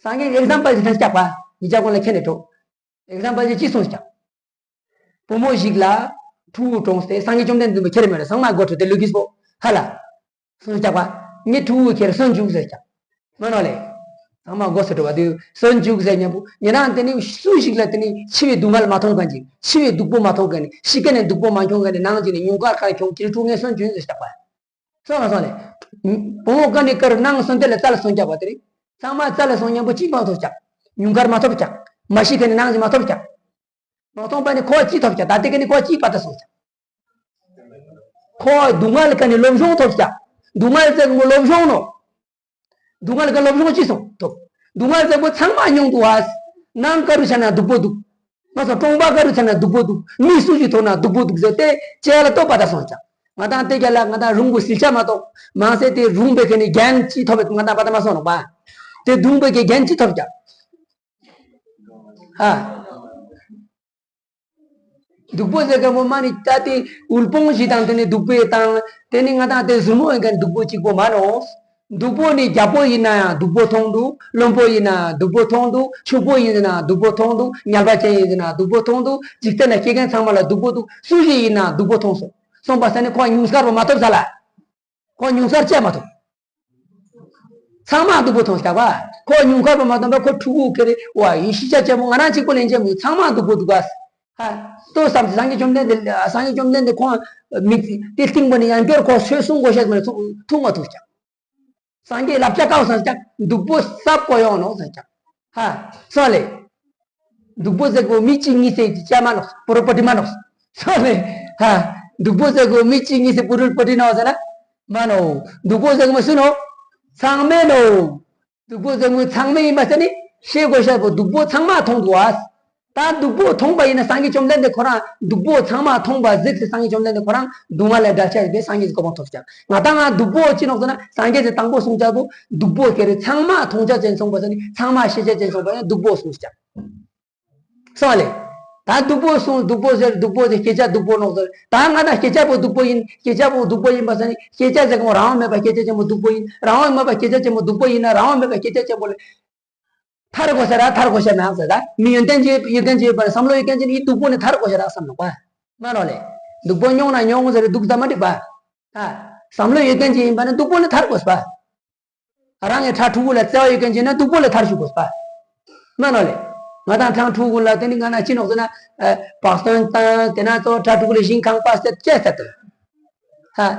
སངས་རྒྱས་ཀྱིས་ཨེག་ཛམ་པལ་ཅིག་ཐོན་ཀྱག་པ། ཡིག་ཆ་ཀུན་ལ་ཁྱེར་ནས་འགྲོ། ཨེག་ཛམ་པལ་ཅིག་ཅི་གསུངས་ཀྱག་བུ་མོ་ཞིག་ལ་ཕྲུ་གུ་གྲོངས་ཏེ་སངས་རྒྱས་བཅོམ་ལྡན་འདས་མ་ཁྱེར་མེད་ར་ཚང་མ་སྒོ་ཁྲིད་དེ་ལུས་ཀྱིས་པོ། ཧ་ལ། གསུངས་ཀྱག་པ། ངའི་ཕྲུ་གུ་ཁྱེར་གསོན་བཅུག་ཟེར་ཀྱག་མ་ནོ་ལེ། ཚང་མ་སྒོ་སུ་འགྲོ་བ་དུས་གསོན་བཅུག་ཟེར་མཉམ་པོ་ཉེ་རང་དེ་ནི་སུ་ཞིག་ལ་དེ་ནི་འཆི་བའི་སྡུག་བསྔལ་མ་མཐོང་མཁན་ཅིག་འཆི་བའི་སྡུག་པོ་མ་མཐོང་མཁན་ནི་ཤི་ཀ་ནས་སྡུག་པོ་མ་མྱོང་མཁན་ནི་ནང་ཅིག་ནས་ཉུང་དཀར་ཁ་ཁྱོང་ཁྱེར་ཕྲུ་གུ་ངའི་གསོན་བཅུག་ཟེར་ཀྱག་པ། སོང་ལ་སོང་ལེ། བུ་མོ་ཀ་ནི་ཀར་ནང་གསོན་དེ་ལ་རྩ་ལ་སོན་ཀྱག་པ་དེ་རེད། ཚང་མ་རྩ་ལ་སོང་མཉམ་པོ་གཅིག་མ་ཐོབ་ཀྱང་། ཉུང་མཁར་མ་ཐོབ་ཀྱང་། མ་ཤི་ཁ་ནས་ནང་བཞིན་མ་ཐོབ་ཀྱང་། མ་ཐོབ་པ་ནི་ཁོ་གཅིག་ཐོབ་ཀྱང་། ད་ལྟའི་ཁ་ནས་ཁོ་གཅིག་པ་ད་སོང་ཀྱང་། ཁོ་སྡུག་བསྔལ་ཁ་ནས་སློབ་སྦྱོང་ཐོབ་ཀྱང་། སྡུག་བསྔལ་ཟེར་གོ་སློབ་སྦྱོང་ནོ། སྡུག་བསྔལ་གྱི་སློབ་སྦྱོང་ཅི་སོང་ཐོབ། སྡུག་བསྔལ་ཟེར་གོ་ཚང་མ་མྱོང་འདུག་བ། ནང་ཀ་རུ་ཆ་ན་སྡུག་པོ་འདུག་མ་སོང་གྲོང་པ་ཀ་རུ་ཆ་ན་སྡུག་པོ་འདུག་མི་སུ་ཞིག་ཐོག་ན་སྡུག་པོ་འདུག་ཟེར་ཏེ་ཅེ་ལ་ལྟོས་པ་ད་སོང་ཀྱང་། ང་དང་དེ་ག་ལ་ང་དང་རུང་གོ་སིལ་ཆ་མ་གཏོགས་མང་སེ་དེ་རུང་བའི་ཁ་ནས་རྒྱན་ཅི་ཐོབ་པའི་ང་དང་པ་ད་མ་སོང་ནོ་པ། དེ་སྡུག་པའི་གི་རྒྱན་ཅི་ཐོབ་ཀྱང་། ཧ། སྡུག་པོ་ཟེར་མཁན་པོ་མ་ནི་ད་དེ་དབུལ་ཕོངས་ཞིག་དང་དེ་ནི་སྡུག་པོའི་དང་དེ་ནི་ང་དང་དེ་ཟུར་མོ་ཡིན་མཁན་སྡུག་པོ་གཅིག་པོ་མ་ནོ། སྡུག་པོ་ནི་རྒྱལ་པོ་ཡིན་ན་ཡང་སྡུག་པོ་མཐོང་འདུག་བློན་པོ་ཡིན་ན་སྡུག་པོ་མཐོང་འདུག་ཕྱུག་པོ་ཡིན་ན་སྡུག་པོ་མཐོང་འདུག་ཉལ་པ་ཅན་ཡིན་ན་སྡུག་པོ་མཐོང་འདུག་འཇིག་རྟེན་ན་སྐྱེ་མཁན་ཚང་མ་ལ་སྡུག་པོ་འདུག་སུ་ཞིག་ཡིན་ན་སྡུག་པོ་མཐོང་སོང་། སོང་པ་ས་ནི་ཁོ་ཉུང་སྐར་བ་མ་ཐོབ་ས་ལ། ཁོ་ཉུང་སར་བཅད་མ་ཐུབ། ཚང་མ་སྡུག་པོ་མཐོང་ཤག་པ། ཁོ་ཉུང་སྐར་བ་མ་ཐོབ་པ་ཁོ་ཕྲུ་གུ་ཁེ་རེ་བ་ཡིན་ཤི་ཆ་ཆེན་མོ་ང་རང་གཅིག་པོ་ལེན་ཆེན་མོ་ཚང་མ་སྡུག་པོ་འདུག་ག་ཧ། ལྟོས་བསམ་སྟེ་སངས་རྒྱས་བཅོམ་ལྡན་འདས་སངས་རྒྱས་བཅོམ་ལྡན་འདས་ཁོང་མིག་དེ་སྟེང་པོ་ནས་ཡང་བསྐྱར་ཁོ་ཚོས་གསུང་དགོས་ཤེས་མ་ཐུག་ཐུག་མ་ཐུག་ཀྱང་། སངས་རྒྱས་བསླབ་བྱ་བཀའ་བསམ་ཀྱང་སྡུག་པོ་ཟབ་གོ་ཡོང་ནོ་ཟེར་ཀྱང་། ཧ། སོང་ལེ། སྡུག་པོ་ཟེར་གོ་མི་གཅིག་གཉིས་ཟེར་གྱི་ཅ་མ་ནོག་པུ་རུལ་པོ་ཏི་མ་ནོག་སོང་ལེ། ཧ། སྡུག་པོ་ཟེར་གོ་མི་གཅིག་གཉིས་ཟེར་པུ་རུལ་པོ་ཏི་ནོག་ཟེར་ན། མ་ནོ། སྡུག་པོ་ཟེར་གོ་མི་སུ་ནོ། ཚང་མས་ནོ། སྡུག་པོ་ཟེར་གོ་ཚང་མས་ཡིན་པ་ཟེར་ནི་ཤེས་དགོས་ཤེས་པོ་སྡུག་པོ་ཚང་མ་མཐོང་འདུག་བ། ད་སྡུག་པོ་མཐོང་པ་ཡིན་ན་སངས་རྒྱས་བཅོམ་ལྡན་འདས་ཁོ་རང་སྡུག་པོ་ཚང་མ་མཐོང་པ་གཟིགས་ཏེ་སངས་རྒྱས་བཅོམ་ལྡན་འདས་ཁོ་རང་སྡུག་བསྔལ་ལས་བསྒྲལ་བྱ་ཡིན་པས་སངས་རྒྱས་ཀྱི་གོ་འཕང་ཐོབ་ཀྱང་། ང་དང་ང་སྡུག་པོ་ཅི་ནོག་ཟེར་ན་སངས་རྒྱས་ཀྱིས་དང་པོ་གསུངས་ཀྱང་པོ་སྡུག་པོ་ཁེ་རེ་ཚང་མ་མཐོང་བྱ་ཅན་སོང་པ་ཟེར་ནི་ཚང་མ་ཤེས་བྱ་ཅན་སོང་པ་ཡང་སྡུག་པོ་གསུངས་ཀྱང་། སོང་ལེ། ད་སྡུག་པོ་གསུངས་སྡུག་པོ་ཟེར་སྡུག་པོ་ཟེར་སྐད་ཆ་སྡུག་པོ་ནོག་ཟེར། ད་ང་དང་སྐད་ཆ་པོ་སྡུག་པོ་ཡིན་སྐད་ཆ་པོ་སྡུག་པོ་ཡིན་པ་ཟེར་ནི་སྐད་ཆ་ཟེར་གོ་རང་དབང་མེད་པ་སྐད་ཆ་ཆེན་པོ་སྡུག་པོ་ཡིན་རང་དབང་མེད་པ་སྐད་ཆ་ཆེན་པོ་སྡུག་པོ་ཡིན་ན་རང་དབང་མེད་པ་སྐད་ཆ་ཆེན་པོ་ལ། ཐར་དགོས་ས་ར་ཐར་དགོས་ས་མེད་ཟེར་ད། མི་ཡོན་ཏན་ཅིག་ཡོད་མཁན་ཅིག་ཡོད་པ་བསམ་བློ་ཡོད་མཁན་ཅིག་ནི་སྡུག་པོ་ནི་ཐར་དགོས་ས་ར་བསམ་ནོག་པ། མ་ནོ་ལེ། སྡུག་པོ་མྱོང་ན་མྱོང་ཟེར་སྡུག་ཙམ་མ་འགྲིག་པ། ཨ། བསམ་བློ་ཡོད་མཁན་ཅིག་ཡིན་པ་ནི་སྡུག་པོ་ནི་ཐར་དགོས་པ། རང་གི་ཕྲུ་གུ་ལ་བརྩེ་བ་ཡོད་མཁན་ཅིག་ན་སྡུག་པོ་ལ་ཐར་ཞུ་དགོས་པ། མ་ནོ་ལེ། ང་དང་ཕྲུ་གུ་ལ་དེ་ནི་ང་ན་ཅི་ནོག་ཟེར་ན། བག་སྟོན་དང་དེ་ན་ཚོ་ཕྲུ་གུ་ལ་ཞིང་ཁང་པ་སེ་ཅེས་ཟེར་ཏེ། ཧ།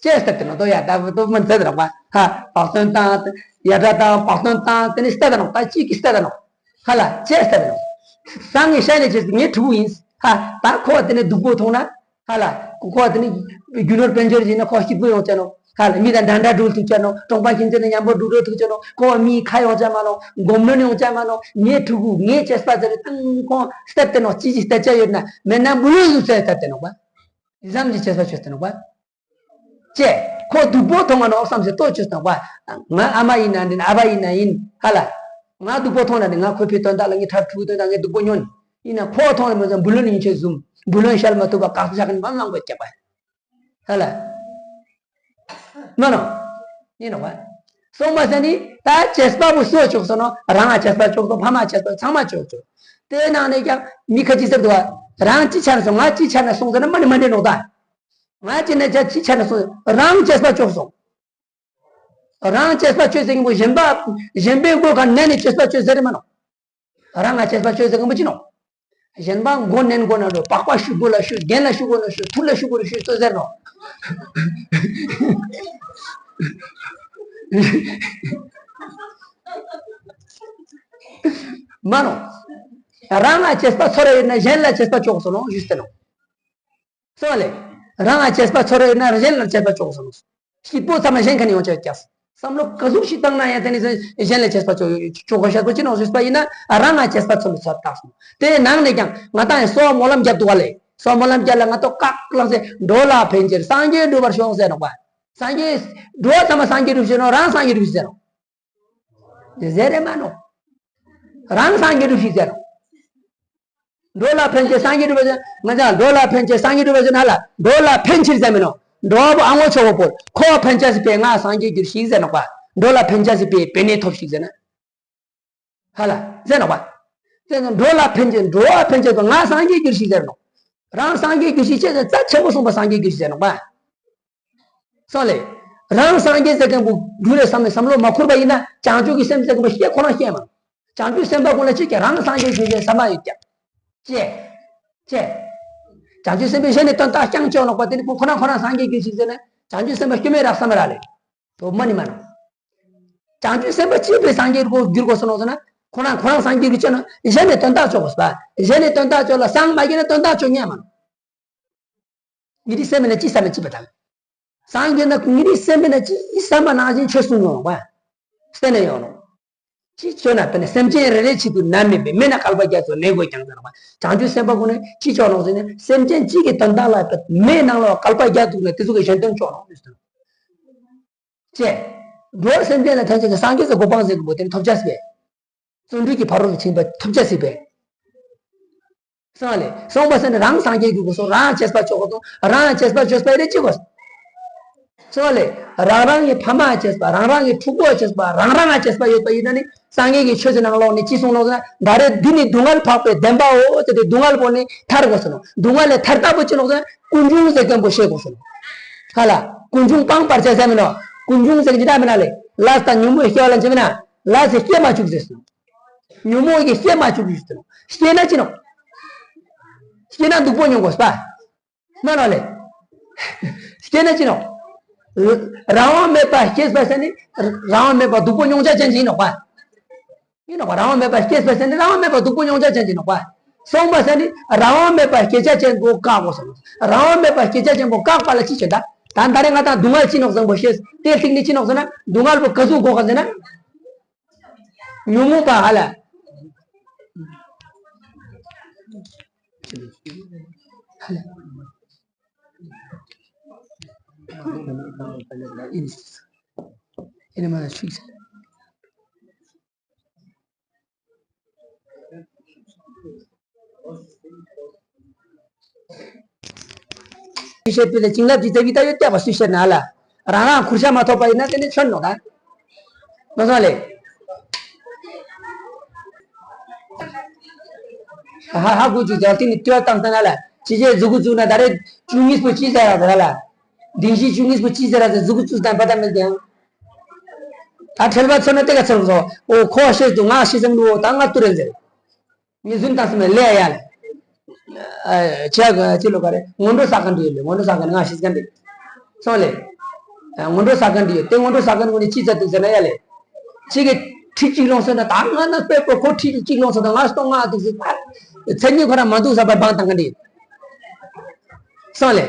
ཅེས་ཟེར་ཏེ་ནོ་དོ་ཡ་ད་བུ་དོ་མི་ཟེར་རོགས་པ། ཧ། བག་སྟོན་དང་ཡ་དྲ་དང་བག་སྟོན་དང་དེ་ནི་སྟ་ད་ནོ་ད་ཅིག་གི་སྟ་ད་ནོ། ཧ་ལ་ཅེས་ཟེར་ནོ། སང་ངེ་ཤ་ནེ་ཅེས་ངའི་ཕྲུ་གུ་ཡིན། ཧ། ད་ཁོ་དེ་ནི་སྡུག་པོ་མཐོང་ན། ཧ་ལ་ཁོ་དེ་ནི་རྒྱུ་ནོར་དཔལ་འབྱོར་ཡིན་ན་ཁོ་སྐྱིད་པོ་ཡོང་ཅེ་ནོ། ཧ་ལ་མི་དང་འདྲ་འདྲ་འགྲུལ་ཐུབ་ཅེ་ནོ། གྲོང་པ་ཁྱིམ་ཚང་དང་མཉམ་པོ་འགྲུལ་འགྲོ་ཐུབ་ཅེ་ནོ། ཁོ་མི་ཁ་ཡོང་ཅེ་མ་ནོ། སྒོམ་ནོ་ཡོང་ཅེ་མ་ནོ། ངའི་ཕྲུ་གུ་ངའི་ཅེས་པ་ཟེར་དང་ཁོ་སྟབས་དེ་ནོ་ཅི་ཅི་སྟབས་ཅེ་ཡོད་ན་མེད་ན་མུ་ལུ་ཟུ་ཟེར་སྟབས་དེ་ནོ་པ། ཟམ་གྱི་ཅེས་པ་ཆོས་དེ་ནོ་པ། ཅེ། ཁོ་སྡུག་པོ་མཐོང་བ་ནོ་བསམ་ཟེར་ལྟོ་ཆོས་དེ་ནོ་པ། ང་ཨ་མ་ཡིན་ན་འདི་ན་ཨ་ཕ་ཡིན་ན་ཡིན་ཧ་ལ། ང་སྡུག་པོ་མཐོང་ན་ནི་ང་ཁོའི་ཕའི་དོན་དག་ལ་ངའི་ཕྲུ་གུའི་དོན་དག་ངའི་སྡུག་པོ་ཉོན། ཡིན་ན་ཁོ་མཐོང་ན་མི་ཚང་བུ་ལོན་ཡིན་ཆོས་ཟུམ། བུ་ལོན་ཤལ་མ་ཐུབ་པ་བཀག་ཆ་ཁན་མ་མང་པོ་སྐྱེ་བ། ཧ་ལ། མ་ནོ། ཡིན་ནོ་བ། སོང་མ་ཟེར་ནི་ད་བྱས་པ་པོ་སོ་ཆོག་སོ་ནོ་རང་ང་བྱས་པ་ཆོག་སོ་ཕ་མ་བྱས་པ་ཚང་མ་ཆོག་ཆོག་དེ་ནང་ནས་ཀྱང་མི་ཁ་ཅིག་ཟེར་འདུག་བ། རང་ཅི་ཆ་ན་སོང་ང་ཅི་ཆ་ན་སོང་ཟེར་ན་མ་ནི་མ་འདྲེ་ནོ་ད། ང་ཅི་ན་ཅི་ཆ་ན་སོང་རང་བྱས་པ་ཆོག་སོང་། རང་བྱས་པ་ཆོག་ཟེར་མཁན་པོ་གཞན་པ་གཞན་པའི་མགོ་ག་ནས་ནས་བྱས་པ་ཆོག་ཟེར་མ་ནོ། རང་ང་བྱས་པ་ཆོག་ཟེར་མཁན་པོ་ཅི་ནོ། གཞན་པ་མགོ་ནན་མགོ་ན་འགྲོ་པགས་པ་ཤུ་དགོས་ལ་ཤུ་རྒན་ལ་ཤུ་དགོས་ལ་ཤུ་ཐུར་ལ་ཤུ་དགོས་ལ་ཤུ་ལྟོས་ཟེར་ནོ། མ་ནོ། རང་ང་བྱས་པ་ཚོར་ཡོད་ན་གཞན་ལ་བྱས་པ་ཆོག་སོ་ནོ་ཞུས་ཏེ་ནོ། སོང་ལེ། རང་ང་བྱས་པ་ཚོར་ཡོད་ན་གཞན་ལ་བྱས་པ་ཆོག་སོ་ནོ། སྐྱིད་པོ་ཚང་མ་གཞན་ཁ་ནས་ཡོང་ཆ་ཀྱག་བསམ་བློ་ག་ཟུག་ཞིག་བཏང་ན་ཡང་དེ་ནི་གཞན་ལ་བྱས་པ་ཆོག་ཆོག་ག་ཤ་དགོས་ཅི་ནོ་ཞུས་པ་ཡིན་ན་རང་ང་བྱས་པ་ཚོར་ཚོར་བཏགས་སོང་། དེ་ནང་ནས་ཀྱང་ང་ཏང་ཡང་སོགས་སྨོན་ལམ་རྒྱབ་འདུག་ག་ལེ། སོགས་སྨོན་ལམ་རྒྱབ་ལ་ང་ཏོ་བཀག་བླངས་སེ་འགྲོ་ལ་ཕན་ཕྱིར་སངས་རྒྱས་འགྲུབ་པར་ཤོག་ཟེར་ནོ་པ། སངས་རྒྱས་འགྲོ་ཚང་མ་སངས་རྒྱས་འགྲུབ་ཟེར་ནོ་རང་སངས་རྒྱས་འགྲུབ་ཟེར་ནོ། དེ་ཟེར་རེ་མ་ནོ། རང་སངས་རྒྱས་འགྲུབ་ཤིག་ཟེར་ནོ། འགྲོ་ལ་ཕན་ཕྱིར་སངས་རྒྱས་འགྲུབ་པ་ཟེར་ང་ཚང་འགྲོ་ལ་ཕན་ཕྱིར་སངས་རྒྱས་འགྲུབ་པ་ཟེར་ན་ལ་འགྲོ་ལ་ཕན་ཕྱིར་ཟེར་མི་ནོ། འགྲོ་བ་པོ་ཨ་ངོ་ཆོག་པོ་པོར་ཁོ་ཕན་ཆ་སི་པའི་ང་སངས་རྒྱས་འགྱུར་ཞིག་ཟེར་ནོ་པ། འགྲོ་ལ་ཕན་ཆ་སི་པའི་པེ་ནེ་ཐོབ་ཞིག་ཟེར་ན། ཧ་ལ་ཟེར་ནོ་པ། ཟེར་ནོ་འགྲོ་ལ་ཕན་ཕྱིར་འགྲོ་བ་ཕན་ཕྱིར་པ་ང་སངས་རྒྱས་འགྱུར་ཞིག་ཟེར་ནོ། རང་སངས་རྒྱས་འགྱུར་ཞིག་ཅེས་ཟེར་རྩ་ཆེན་པོ་གསུངས་པ་སངས་རྒྱས་འགྱུར་ཞིག་ཟེར་ནོ་པ། སོང་ལེ། རང་སངས་རྒྱས་ཟེར་མཁན་པོ་རྒྱུ་རེད་བསམ་ནས་བསམ་བློ་མ་འཁོར་བ་ཡིན་ན་བྱང་ཆུབ་ཀྱི་སེམས་ཟེར་མཁན་པོ་ཤེས་ཁོ་རང་ཤེས་མ། བྱང་ཆུབ་སེམས་དཔའ་ཀུན་ལ་གཅིག་ཀྱང་རང་སངས་རྒྱས་ཀྱི་ཟེར་བསམ་པ་ཡོད་ཀྱང་། ཅེས། ཅེས། བྱང་ཆུབ་སེམས་དཔའི་གཞན་ནས་དོན་དག་རྐྱང་བཅོ་ནོག་པ་དེ་ནི་ཁོ་ཁོ་རང་ཁོ་རང་སངས་རྒྱས་ཀྱི་ཞིག་ཟེར་ན་བྱང་ཆུབ་སེམས་དཔའ་སྐྱོན་མེད་རག་བསམ་ར་ལེ། དོ་མ་ནི་མ་ནོ། བྱང་ཆུབ་སེམས་དཔའ་གཅིག་པུས་སངས་རྒྱས་སྒོ་བསྒྱུར་དགོས་སོ་ནོ་ཟེར་ན། ཁོ་རང་ཁོ་རང་སངས་རྒྱས་ཀྱི་ཆོས་ན་གཞན་ནས་དོན་དག་ཆོག་གོ་ཟེར་བ། གཞན་ནས་དོན་དག་ཆོག་ལ་སངས་མ་རྒྱས་ན་དོན་དག་ཆོག་ཉན་མ་ནོ། ཉེ་རིགས་སེམས་ན་ཅི་བསམ་ན་ཅི་པ་དང་། སངས་རྒྱས་ན་ཉེ་རིགས་སེམས་ན་ཅི་བསམ་པ་ནང་བཞིན་ཆོས་གསུང་ཡོང་བ། སེམས་ན་ཡོང་ནོ། ཅི་ཆོས་ན་དེ་ནི་སེམས་ཅན་རེ་རེའི་ཆེད་དུ་ནམ་མེད་པའི་མེད་ན་བསྐལ་པ་བརྒྱ་ཚོ་ལེན་དགོས་ཀྱང་ཟེར་བ། བྱང་ཆུབ་སེམས་དཔའ་ཀུན་ནི་ཅི་ཆོག་ནོ་ཟེར་ནས་སེམས་ཅན་གཅིག་གི་དོན་དག་ལ་མེད་ནང་ལ་བསྐལ་པ་བརྒྱ་ཐུག་ནས་དེ་ཚོ་གི་གཞན་དོན་ཆོག་ནོ་ཟེར། ཅེས། འགྲོ་བ་སེམས་ཅན་ལ་ཐམས་ཅད་ཀྱི་སངས་རྒྱས་སུ་གོ་འཕང་ཟེར་གི་བོ་དེ་ནི་ཐོབ་བྱ་སྲིད་པས། བརྩོན་འགྲུས་ཀྱི་ཕ་རོལ་ཏུ་ཕྱིན་པ་ཐོབ་བྱ་སྲིད་པས། སོང་ལེ། སོང་བ་ཟེར་ནས་རང་སངས་རྒྱས་ཀྱི་གོ་སོང་རང་བྱས་པ་ཆོག་གོ་སོང་རང་བྱས་པ་ཆོག་པ་ཡིན་ན་ཅི་གོ་སོང་ལེ། རང་རང་གི་ཕ་མ་བྱས་པ་རང་རང་གི་ཕྲུ་གུ་བྱས་པ་རང་རང་བྱས་པ་ཡོད་པ་ཡིན་ན་ནི་སངས་རྒྱས་ཀྱི་ཆོས་ཀྱི་ནང་ལོགས་ནས་ཅི་གསུངས་ལོག་ཟེར་ན་ད་རེས་འདི་ནི་སྡུག་བསྔལ་འཕགས་པའི་བདེན་པའོ་ཟེར་ཏེ་སྡུག་བསྔལ་པོ་ནི་ཐར་དགོས་སོང་སྡུག་བསྔལ་ལས་ཐར་ལྟ་བུ་ཅི་ལོག་ཟེར་ན་ཀུན་འབྱུང་ཟེར་མཁན་པོ་ཤེས་དགོས་སོང་། ཧ་ལ། ཀུན་འབྱུང་སྤང་བར་བྱ་ཟེར་མིན་ནོ། ཀུན་འབྱུང་ཟེར་གྱི་ད་མིན་ན་ལེ། ལས་དང་ཉོན་མོངས་སྐྱེ་བ་ལ་ཅི་མིན་ན་ལས་སྐྱེ་མ་བཅུག་ཟེར་སོང་། ཉོན་མོངས་ཀྱིས་སྐྱེ་མ་བཅུག་ཟེར་སོང་། སྐྱེ་ན་ཅི་ནོ། སྐྱེ་ན་སྡུག་པོ་མྱོང་དགོས་པ། མ་ནོ་ལེ། སྐྱེ་ན་ཅི་ནོ། རང་དབང་མེད་པ་སྐྱེས་པ་ཟེར་ནི་རང་དབང་མེད་པ་སྡུག་པོ་མྱོང་བྱ་ཅན་ཅིག་ཡིན་ནོ་པ། ཡིན་ནོ་པ་རང་དབང་མེད་པ་སྐྱེས་པ་ཟེར་ནི་རང་དབང་མེད་པ་སྡུག་པོ་མྱོང་བྱ་ཅན་ཅིག་ཡིན་ནོ་པ། སོང་པ་ཟེར་ནི་རང་དབང་མེད་པ་སྐྱེ་བྱ་ཅན་པོ་བཀག་དགོས་སོང་། རང་དབང་མེད་པ་སྐྱེ་བྱ་ཅན་པོ་བཀག་པ་ལ་ཅི་བྱེད་ད། ད་ད་རེས་ང་དང་སྡུག་བསྔལ་ཅི་ནོག་བཟང་པོ་ཤེས་དེ་ཐིག་ནི་ཅི་ནོག་ཟེར་ན་སྡུག་བསྔལ་པོ་ག་ཟུག་གོ་ག་ཟེར་ན། ཉོན་མོངས་པ་ཧ་ལ། ཧ་ལ། ཨེ་ནི་མ་ལ་ཤུགས་ཟེར། བཤད་པའི་ལས་བྱིན་རླབས་ཀྱི་རྩ་བའི་ད་ཡོད་བསྐྱབ་པ་སུས་བཤད་ན་ལ། རང་རང་ཁུར་ཆ་མ་ཐོབ་པ་ཡིན་ན་དེ་ནི་ཆོན་ནོ་ད། མ་སོང་ལེ། ཧ་ཧ་གུ་ཅུ་རྒྱལ་ཏི་ནི་ཏུ་བ་བཏང་ས་ན་ལ་ཅི་བྱས་མཛུ་གུ་བཙུགས་ན་ད་རེས་བཅུ་གཉིས་པོ་ཅི་ཟེར་ར་ཟེར་ལ། དིང་ཤི་བཅུ་གཉིས་པོ་ཅི་ཟེར་ར་ཟེར་མཛུ་གུ་བཙུགས་དང་པ་ད་མེད་ཀྱང་། ད་ཁྲེལ་བ་ཚོར་ན་དེ་ག་ཚོར་བཟོ། ཨོ་ཁོ་ཤེས་འདུག་ང་ཤེས་སམ་འདུག་ད་ང་ཏུ་རེད་ཟེར། ངས་རྫུན་བཏང་སེམས་ལས་ཡ་ལས། ཨ་ཆ་ག་ཅི་ལོ་ག་རེ་སྔོན་འགྲོ་ས་ག་འདི་ཡོད་ལེ་སྔོན་འགྲོ་ས་ག་ནི་ང་ཤེས་ག་འདི། སོང་ལེ། ཨ་སྔོན་འགྲོ་ས་ག་འདི་ཡོད་དེ་སྔོན་འགྲོ་ས་ག་ནི་ངོ་ནི་ཅི་ཙ་འདུག་ཟེར་ན་ཡ་ལེ། ཅི་གི་ཁྲི་གཅིག་ལོངས་སོང་ན་ད་ང་ན་དཔེ་པོ་ཁོ་ཁྲི་གཅིག་ལོངས་སོང་ན་ང་སྟོང་ང་འདུག་ཟེར་ད། མཚན་ཉིད་ཁོ་ར་མ་འདུག་ས་པ་བང་བཏང་ག་འདི། སོང་ལེ།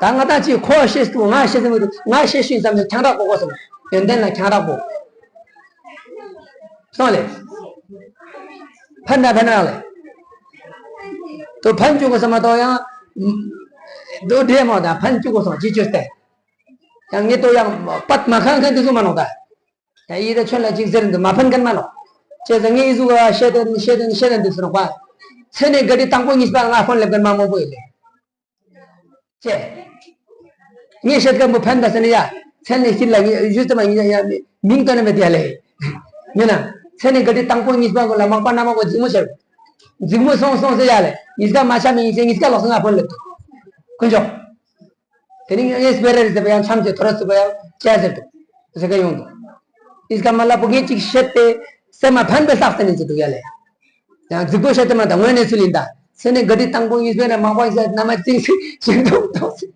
ད་ང་ད་ཅི་ཁོ་ཤེས་ཐུབ་ང་ཤེས་ཐུབ་མི་འདུག་ང་ཤེས་ཤིང་བསམ་ནས་ཁྱང་རག་གོ་གོ་སོང་། ཡོན་ཏན་ལ་ཁྱང་རག་གོ། སོང་ལེ། ཕན་ན་ཕན་ན་ལེ། དོ་ཕན་བཅུག་གོ་སོང་མ་གཏོགས་ཡང་། དོ་འདྲེ་མ་ད་ཕན་བཅུག་གོ་སོང་ཅི་བཅོས་ཏེ། ཡང་ངས་དོ་ཡང་པད་མ་ཁང་ཁན་དེ་ཚོ་མ་ནོག་ད། ཡང་ཡིད་ད་ཆོན་ལ་ཅིག་ཟེར་འདུག་མ་ཕན་མཁན་མ་ནོག་བྱས་ཙང་ངས་ཡིད་གཟུགས་ཤེས་དོན་ཤེས་དོན་ཤེས་དོན་འདུག་ཟེར་ནོག་པ། མཚན་ནས་དགའ་དྲི་དང་པོ་གཉིས་པ་ང་ཕོན་ལེབ་མཁན་མ་མང་པོ་ཡོད་ལེ། ཅེས། ངས་བཤད་མཁན་པོ་ཕན་པ་ཟེར་ནས་ཡ། མཚན་ནས་སྐྱིད་ལ་ངས་ཡུལ་དུ་མ་ཡིན་ཡ་མིང་དོན་མེད་དེ་ཡ་ལེ། ཡིན་ན། མཚན་ནས་དགའ་དྲི་དང་པོ་གཉིས་པ་གོ་ལ་མག་པ་ན་མ་གོ་འཛིང་མོ་ཆེ། འཛིང་མོ་སོང་སོང་ཟེར་ཡ་ལེ། ཉིས་ཀ་མ་ཆ་མི་ཡིན་ཟེར་ཉིས་ཀ་ལོག་སོང་ང་ཕོན་ལེབ་དུ། དཀོན་མཆོག་དེ་ནི་ངས་སྤེ་ར་རེ་ཟེར་བ་ཡང་འཆམ་ཆེ་ཐོ་ར་ཚུགས་པ་ཡང་ཅ་ཟེར་དུ། ཟེར་ག་ཡོང་དུ། ཨིས་ཀ་མ་ལ་པོ་ངས་ཅིག་བཤད་དེ་སེམས་མ་ཕན་པའི་ལྷག་ས་ནས་ཅི་འདུག་ཡ་ལེ། ཡང་རྫིག་པོ་བཤད་དེ་མ་ད་དངོས་གནས་ཚུལ་ཡིན་ད། སེ་ནས་དགའ་དྲི་དང་པོ་གཉིས་པའི་ནས་མང་པོ་ཡིན་ཟེར་ན་མ་ཅིག་ཞིག་འདུག་འདུག་ཟེར།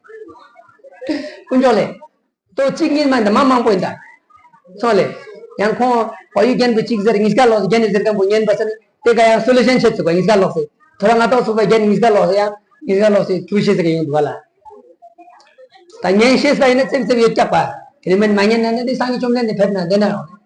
དཀོན་མཆོག་ལེ། ཏོ་གཅིག་གཉིས་མ་འདི་མ་མང་པོ་ཡིན་ད། སོང་ལེ། ཡང་ཁོང་བ་ཡུལ་རྒན་པོ་གཅིག་ཟེར་ཉིས་ཀ་ལོག་རྒན་ནས་ཟེར་མཁན་པོ་ཉན་པ་ཟེར་ནས་དེ་ག་ཡང་སོ་ལེ་ཤན་ཆེ་ཚུགས་པ་ཉིས་ཀ་ལོག་ཟེར། ཐོ་ར་ང་ཏོག་ཚུགས་པ་རྒན་ཉིས་ཀ་ལོག་ཟེར་ཡང་ཉིས་ཀ་ལོག་ཟེར་ཐུགས་ཤེས་ཟེར་གི་ཡོང་འདུག་བ་ལ། ད་ཉན་ཤེས་པ་ཡིན་ན་ཙེབ་ཙེབ་ཡོད་ཀྱག་པ། དེ་ནི་མིན་མ་ཉན་ན་ནི་དེ་སངས་རྒྱས་བཅོམ་ལྡན་འདས་ཕེབས་ན་བདེ་ན་རོགས།